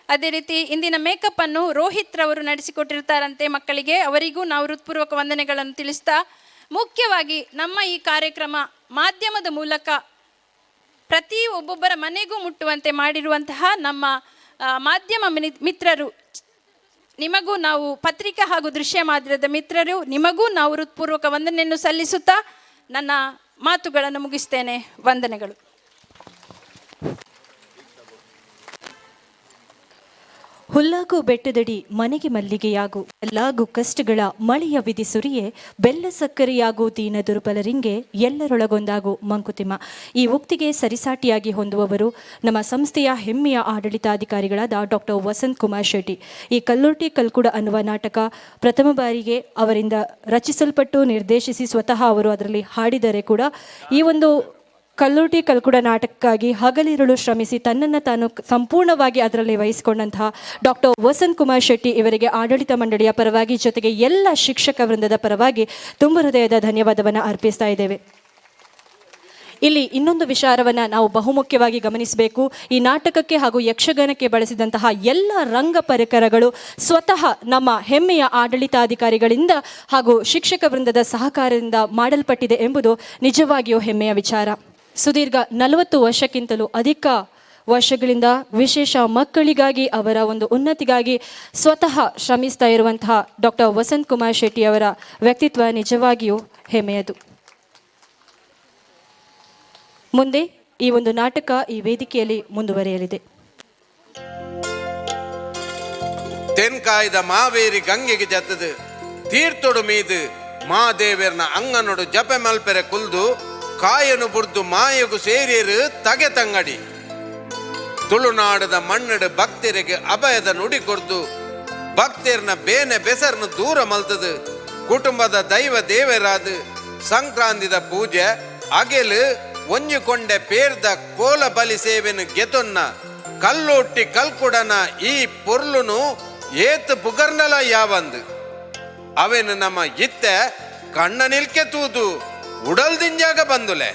ಅದೇ ರೀತಿ ಇಂದಿನ ಮೇಕಪ್ಪನ್ನು ರೋಹಿತ್ ರವರು ನಡೆಸಿಕೊಟ್ಟಿರ್ತಾರಂತೆ ಮಕ್ಕಳಿಗೆ, ಅವರಿಗೂ ನಾವು ಹೃತ್ಪೂರ್ವಕ ವಂದನೆಗಳನ್ನು ತಿಳಿಸ್ತಾ, ಮುಖ್ಯವಾಗಿ ನಮ್ಮ ಈ ಕಾರ್ಯಕ್ರಮ ಮಾಧ್ಯಮದ ಮೂಲಕ ಪ್ರತಿ ಒಬ್ಬೊಬ್ಬರ ಮನೆಗೂ ಮುಟ್ಟುವಂತೆ ಮಾಡಿರುವಂತಹ ನಮ್ಮ ಮಾಧ್ಯಮ ಮಿತ್ರರು, ನಿಮಗೂ ನಾವು ಪತ್ರಿಕಾ ಹಾಗೂ ದೃಶ್ಯ ಮಾಧ್ಯಮದ ಮಿತ್ರರು, ನಿಮಗೂ ನಾವು ಹೃತ್ಪೂರ್ವಕ ವಂದನೆಯನ್ನು ಸಲ್ಲಿಸುತ್ತಾ ನನ್ನ ಮಾತುಗಳನ್ನು ಮುಗಿಸ್ತೇನೆ. ವಂದನೆಗಳು. ಹುಲ್ಲಾಗು ಬೆಟ್ಟದಡಿ ಮನೆಗೆ ಮಲ್ಲಿಗೆಯಾಗು, ಎಲ್ಲಾಗು ಕಷ್ಟಗಳ ಮಳೆಯ ವಿಧಿ ಸುರಿಯೇ, ಬೆಲ್ಲ ಸಕ್ಕರೆಯಾಗು ದೀನ ದುರ್ಬಲರಿಂಗೆ, ಎಲ್ಲರೊಳಗೊಂದಾಗು ಮಂಕುತಿಮ್ಮ. ಈ ಉಕ್ತಿಗೆ ಸರಿಸಾಟಿಯಾಗಿ ಹೊಂದುವವರು ನಮ್ಮ ಸಂಸ್ಥೆಯ ಹೆಮ್ಮೆಯ ಆಡಳಿತಾಧಿಕಾರಿಗಳಾದ ಡಾಕ್ಟರ್ ವಸಂತ್ ಕುಮಾರ್ ಶೆಟ್ಟಿ. ಈ ಕಲ್ಲುರ್ಟಿ ಕಲ್ಕುಡ ಅನ್ನುವ ನಾಟಕ ಪ್ರಥಮ ಬಾರಿಗೆ ಅವರಿಂದ ರಚಿಸಲ್ಪಟ್ಟು ನಿರ್ದೇಶಿಸಿ ಸ್ವತಃ ಅವರು ಅದರಲ್ಲಿ ಹಾಡಿದರೆ ಕೂಡ ಈ ಒಂದು ಕಲ್ಲುರ್ಟಿ ಕಲ್ಕುಡ ನಾಟಕಕ್ಕಾಗಿ ಹಗಲಿರುಳು ಶ್ರಮಿಸಿ ತನ್ನನ್ನು ತಾನು ಸಂಪೂರ್ಣವಾಗಿ ಅದರಲ್ಲಿ ವಹಿಸಿಕೊಂಡಂತಹ ಡಾಕ್ಟರ್ ವಸಂತ್ ಕುಮಾರ್ ಶೆಟ್ಟಿ ಇವರಿಗೆ ಆಡಳಿತ ಮಂಡಳಿಯ ಪರವಾಗಿ ಜೊತೆಗೆ ಎಲ್ಲ ಶಿಕ್ಷಕ ವೃಂದದ ಪರವಾಗಿ ತುಂಬ ಹೃದಯದ ಧನ್ಯವಾದವನ್ನು ಅರ್ಪಿಸ್ತಾ ಇದ್ದೇವೆ. ಇಲ್ಲಿ ಇನ್ನೊಂದು ವಿಚಾರವನ್ನು ನಾವು ಬಹುಮುಖ್ಯವಾಗಿ ಗಮನಿಸಬೇಕು. ಈ ನಾಟಕಕ್ಕೆ ಹಾಗೂ ಯಕ್ಷಗಾನಕ್ಕೆ ಬಳಸಿದಂತಹ ಎಲ್ಲ ರಂಗ ಪರಿಕರಗಳು ಸ್ವತಃ ನಮ್ಮ ಹೆಮ್ಮೆಯ ಆಡಳಿತಾಧಿಕಾರಿಗಳಿಂದ ಹಾಗೂ ಶಿಕ್ಷಕ ವೃಂದದ ಸಹಕಾರದಿಂದ ಮಾಡಲ್ಪಟ್ಟಿದೆ ಎಂಬುದು ನಿಜವಾಗಿಯೂ ಹೆಮ್ಮೆಯ ವಿಚಾರ. ಸುದೀರ್ಘ 40 ವರ್ಷಕ್ಕಿಂತಲೂ ಅಧಿಕ ವರ್ಷಗಳಿಂದ ವಿಶೇಷ ಮಕ್ಕಳಿಗಾಗಿ ಅವರ ಒಂದು ಉನ್ನತಿಗಾಗಿ ಸ್ವತಃ ಶ್ರಮಿಸ್ತಾ ಇರುವಂತಹ ಡಾಕ್ಟರ್ ವಸಂತ್ ಕುಮಾರ್ ಶೆಟ್ಟಿ ಅವರ ವ್ಯಕ್ತಿತ್ವ ನಿಜವಾಗಿಯೂ ಹೆಮ್ಮೆಯದು. ಮುಂದೆ ಈ ಒಂದು ನಾಟಕ ಈ ವೇದಿಕೆಯಲ್ಲಿ ಮುಂದುವರಿಯಲಿದೆ. ತೆನ್ಕಾಯ್ದ ಮಾವೇರಿ ಗಂಗೆಗೆ ಜತ್ತದು ತೀರ್ಥೊಡು ಮೀದು ಮಾದೇವರ್ನ ಅಂಗನೊಡು ಜಪೆ ಮಲ್ಪೆರೆ ಕುಲ್ದು ಕಾಯನು ಬುರ್ದು ಮಾಯಗು ಸೇರಿಯರು ತಗೆ ತಂಗಡಿ. ತುಳುನಾಡದ ಮಣ್ಣಡು ಭಕ್ತರಿಗೆ ಅಭಯದ ನುಡಿ ಕೊರ್ದು ಭಕ್ತರ್ನ ಬೇನೆ ಬೆಸರ್ನು ದೂರ ಮಲ್ತದು ಕುಟುಂಬದ ದೈವ ದೇವರಾದ ಸಂಕ್ರಾಂತಿದ ಪೂಜೆ ಅಗೆಲು ಒಂಜಿಕೊಂಡೆ ಪೇರ್ದ ಕೋಲ ಬಲಿ ಸೇವೆನು ಗೆತೊನ್ನ ಕಲ್ಲೊಟ್ಟಿ ಕಲ್ಕುಡನ ಈ ಪೊರ್ಲುನು ಏತ್ ಪುಗರ್ನಲ ಯಾವಂದು ಅವೆನು ನಮ್ಮ ಇತ್ತೆ ಕಣ್ಣ ನಿಲ್ಕೆ ತೂದು ಉಡಲ್ದಿಂಜಾಗ ಬಂದುಲೆ.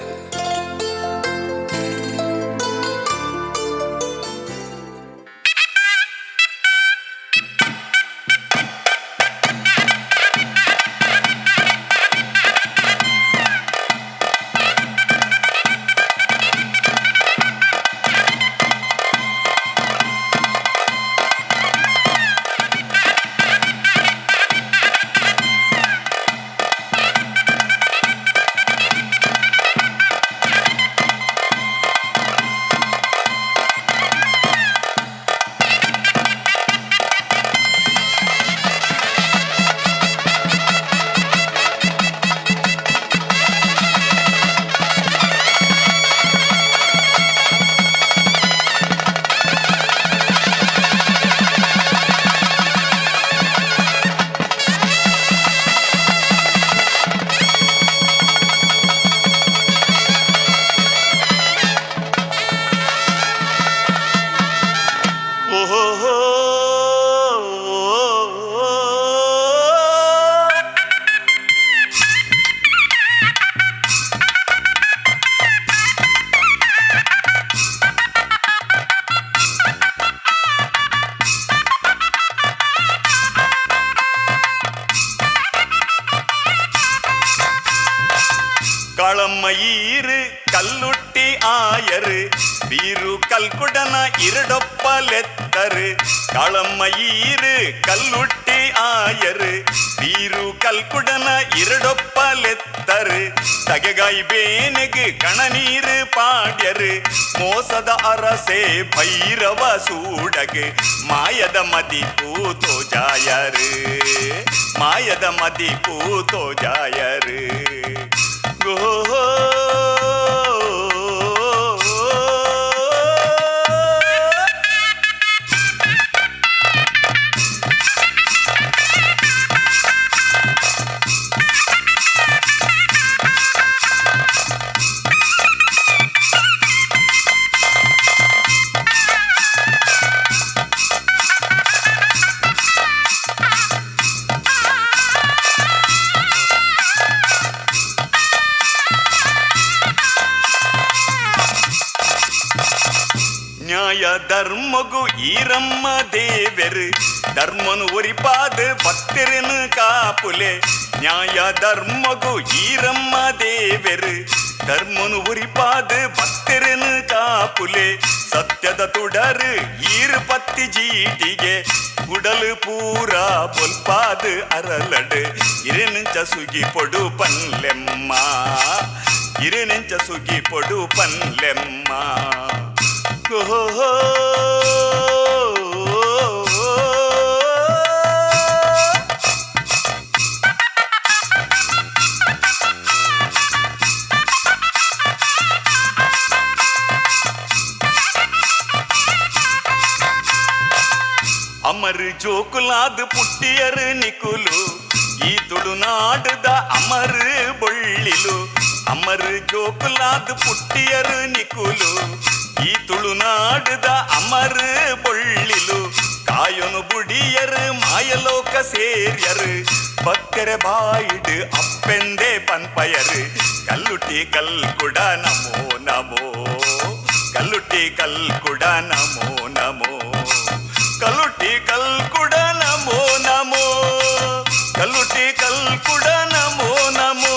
Kallutti ಆಯರು ಬೀರು ಕಲ್ಕುಡನ ಇರಡೊಪ್ಪಲೆತ್ತರು ಕಾಳಮ್ಮ ಈರು ಕಲ್ಲುಟ್ಟಿ ಆಯರು ಬೀರು ಕಲ್ಕುಡನ ಇರಡೊಪ್ಪಲೆತ್ತರು ತಗೆಗಾಯಿ ಬೇನೆಗೆ ಕಣನೀರು ಪಾಡ್ಯರು ಮೋಸದ ಅರಸೆ ಭೈರವ ಸೂಡಗೆ ಮಾಯದ ಮದಿ ಪೂತೋ ಜಾಯರು ಮಾಯದ ಮದಿ ಪೂತೋ ಜಾಯರು ಗೋ. ನ್ಯಾಯ ಧರ್ಮಗು ಈರಮ್ಮ ದೇವೆರು ಧರ್ಮನು ಒರಿಪಾದ ಭಕ್ತರನು ಕಾಪುಲೆ. ನ್ಯಾಯ ಧರ್ಮಗು ಈರಮ್ಮ ದೇವೆರು ಧರ್ಮನು ಒರಿಪಾದ ಭಕ್ತರನು ಕಾಪುಲೆ. ಸತ್ಯದ ತುಡರು ಈರು ಪತ್ತಿ ಜೀಟಿಗೆ ಉಡಲು ಪೂರ ಬೊಲ್ಪಾದ ಅರಲಡು ಇರೆನಂಚ ಸುಗಿ ಪೊಡು ಪನ್ಲೆಮ್ಮ ಇರೆನಂಚ ಸುಗಿ ಪೊಡು ಪನ್ಲೆಮ್ಮ. ಅಮರ್ ಜೋಕುಲಾದ ಪುಟ್ಟಿಯರು ನಿಕುಲು ಈ ತುಳುನಾಡದ ಅಮರ್ ಬೊಳ್ಳಿಲು. ಅಮರ್ ಜೋಕುಲಾದ ಪುಟ್ಟಿಯರು ನಿಕುಲು ಈ ತುಳುನಾಡದ ಅಮರ್ ಬೊಳ್ಳಿಲು. ಕಾಯೊನು ಬುಡಿಯರು ಮಾಯಲೋಕ ಸೇರ್ಯರು ಭಕ್ತರ ಬಾಯಿಡು ಅಪ್ಪೆಂದೇ ಪನ್ಪಯರು. ಕಲ್ಲುಟಿ ಕಲ್ಕುಡ ನಮೋ ನಮೋ ಕಲ್ಲುಟಿ ಕಲ್ಕುಡ ನಮೋ ನಮೋ ಕಲ್ಲುಟಿ ಕಲ್ಕುಡ ನಮೋ ನಮೋ ಕಲ್ಲುಟಿ ಕಲ್ಕುಡ ನಮೋ ನಮೋ.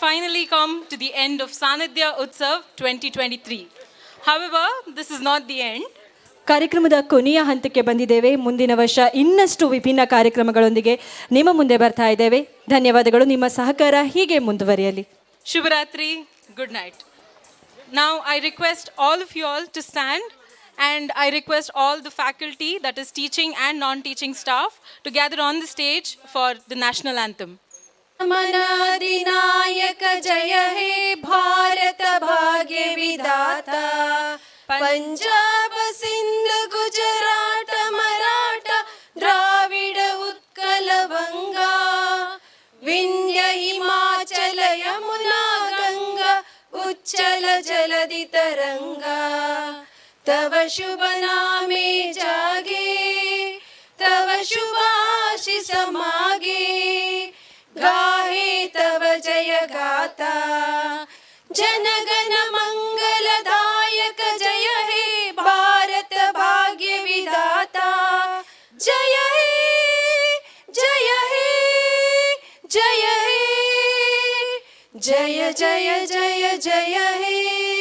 Finally come to the end of Sanidhya Utsav 2023. However, this is not the end. ಕಾರ್ಯಕ್ರಮದ ಕೊನೆಯ ಹಂತಕ್ಕೆ ಬಂದಿದ್ದೇವೆ. ಮುಂದಿನ ವರ್ಷ ಇನ್ನಷ್ಟು ವಿಭಿನ್ನ ಕಾರ್ಯಕ್ರಮಗಳೊಂದಿಗೆ ನಿಮ್ಮ ಮುಂದೆ ಬರ್ತಾ ಇದ್ದೇವೆ. ಧನ್ಯವಾದಗಳು. ನಿಮ್ಮ ಸಹಕಾರ ಹೀಗೆ ಮುಂದುವರಿಯಲಿ. ಶುಭರಾತ್ರಿ. Good night. Now I request all of you all to stand and I request all the faculty, that is teaching and non-teaching staff, to gather on the stage for the national anthem. मनाधिनायक जय हे भारत भाग्य विधाता. पंजाब सिंध गुजरात मराठा द्राविड उत्कल बंगा विंध्य हिमाचल यमुना गंगा उच्चल जलधि तरंगा. तव शुभ नामे जागे तव शुभ आशीष मागे गाहे तव जय गाथा. जनगण मंगलदायक जय हे भारत भाग्य विधाता. जय हे जय हे जय हे जय जय जय जय हे.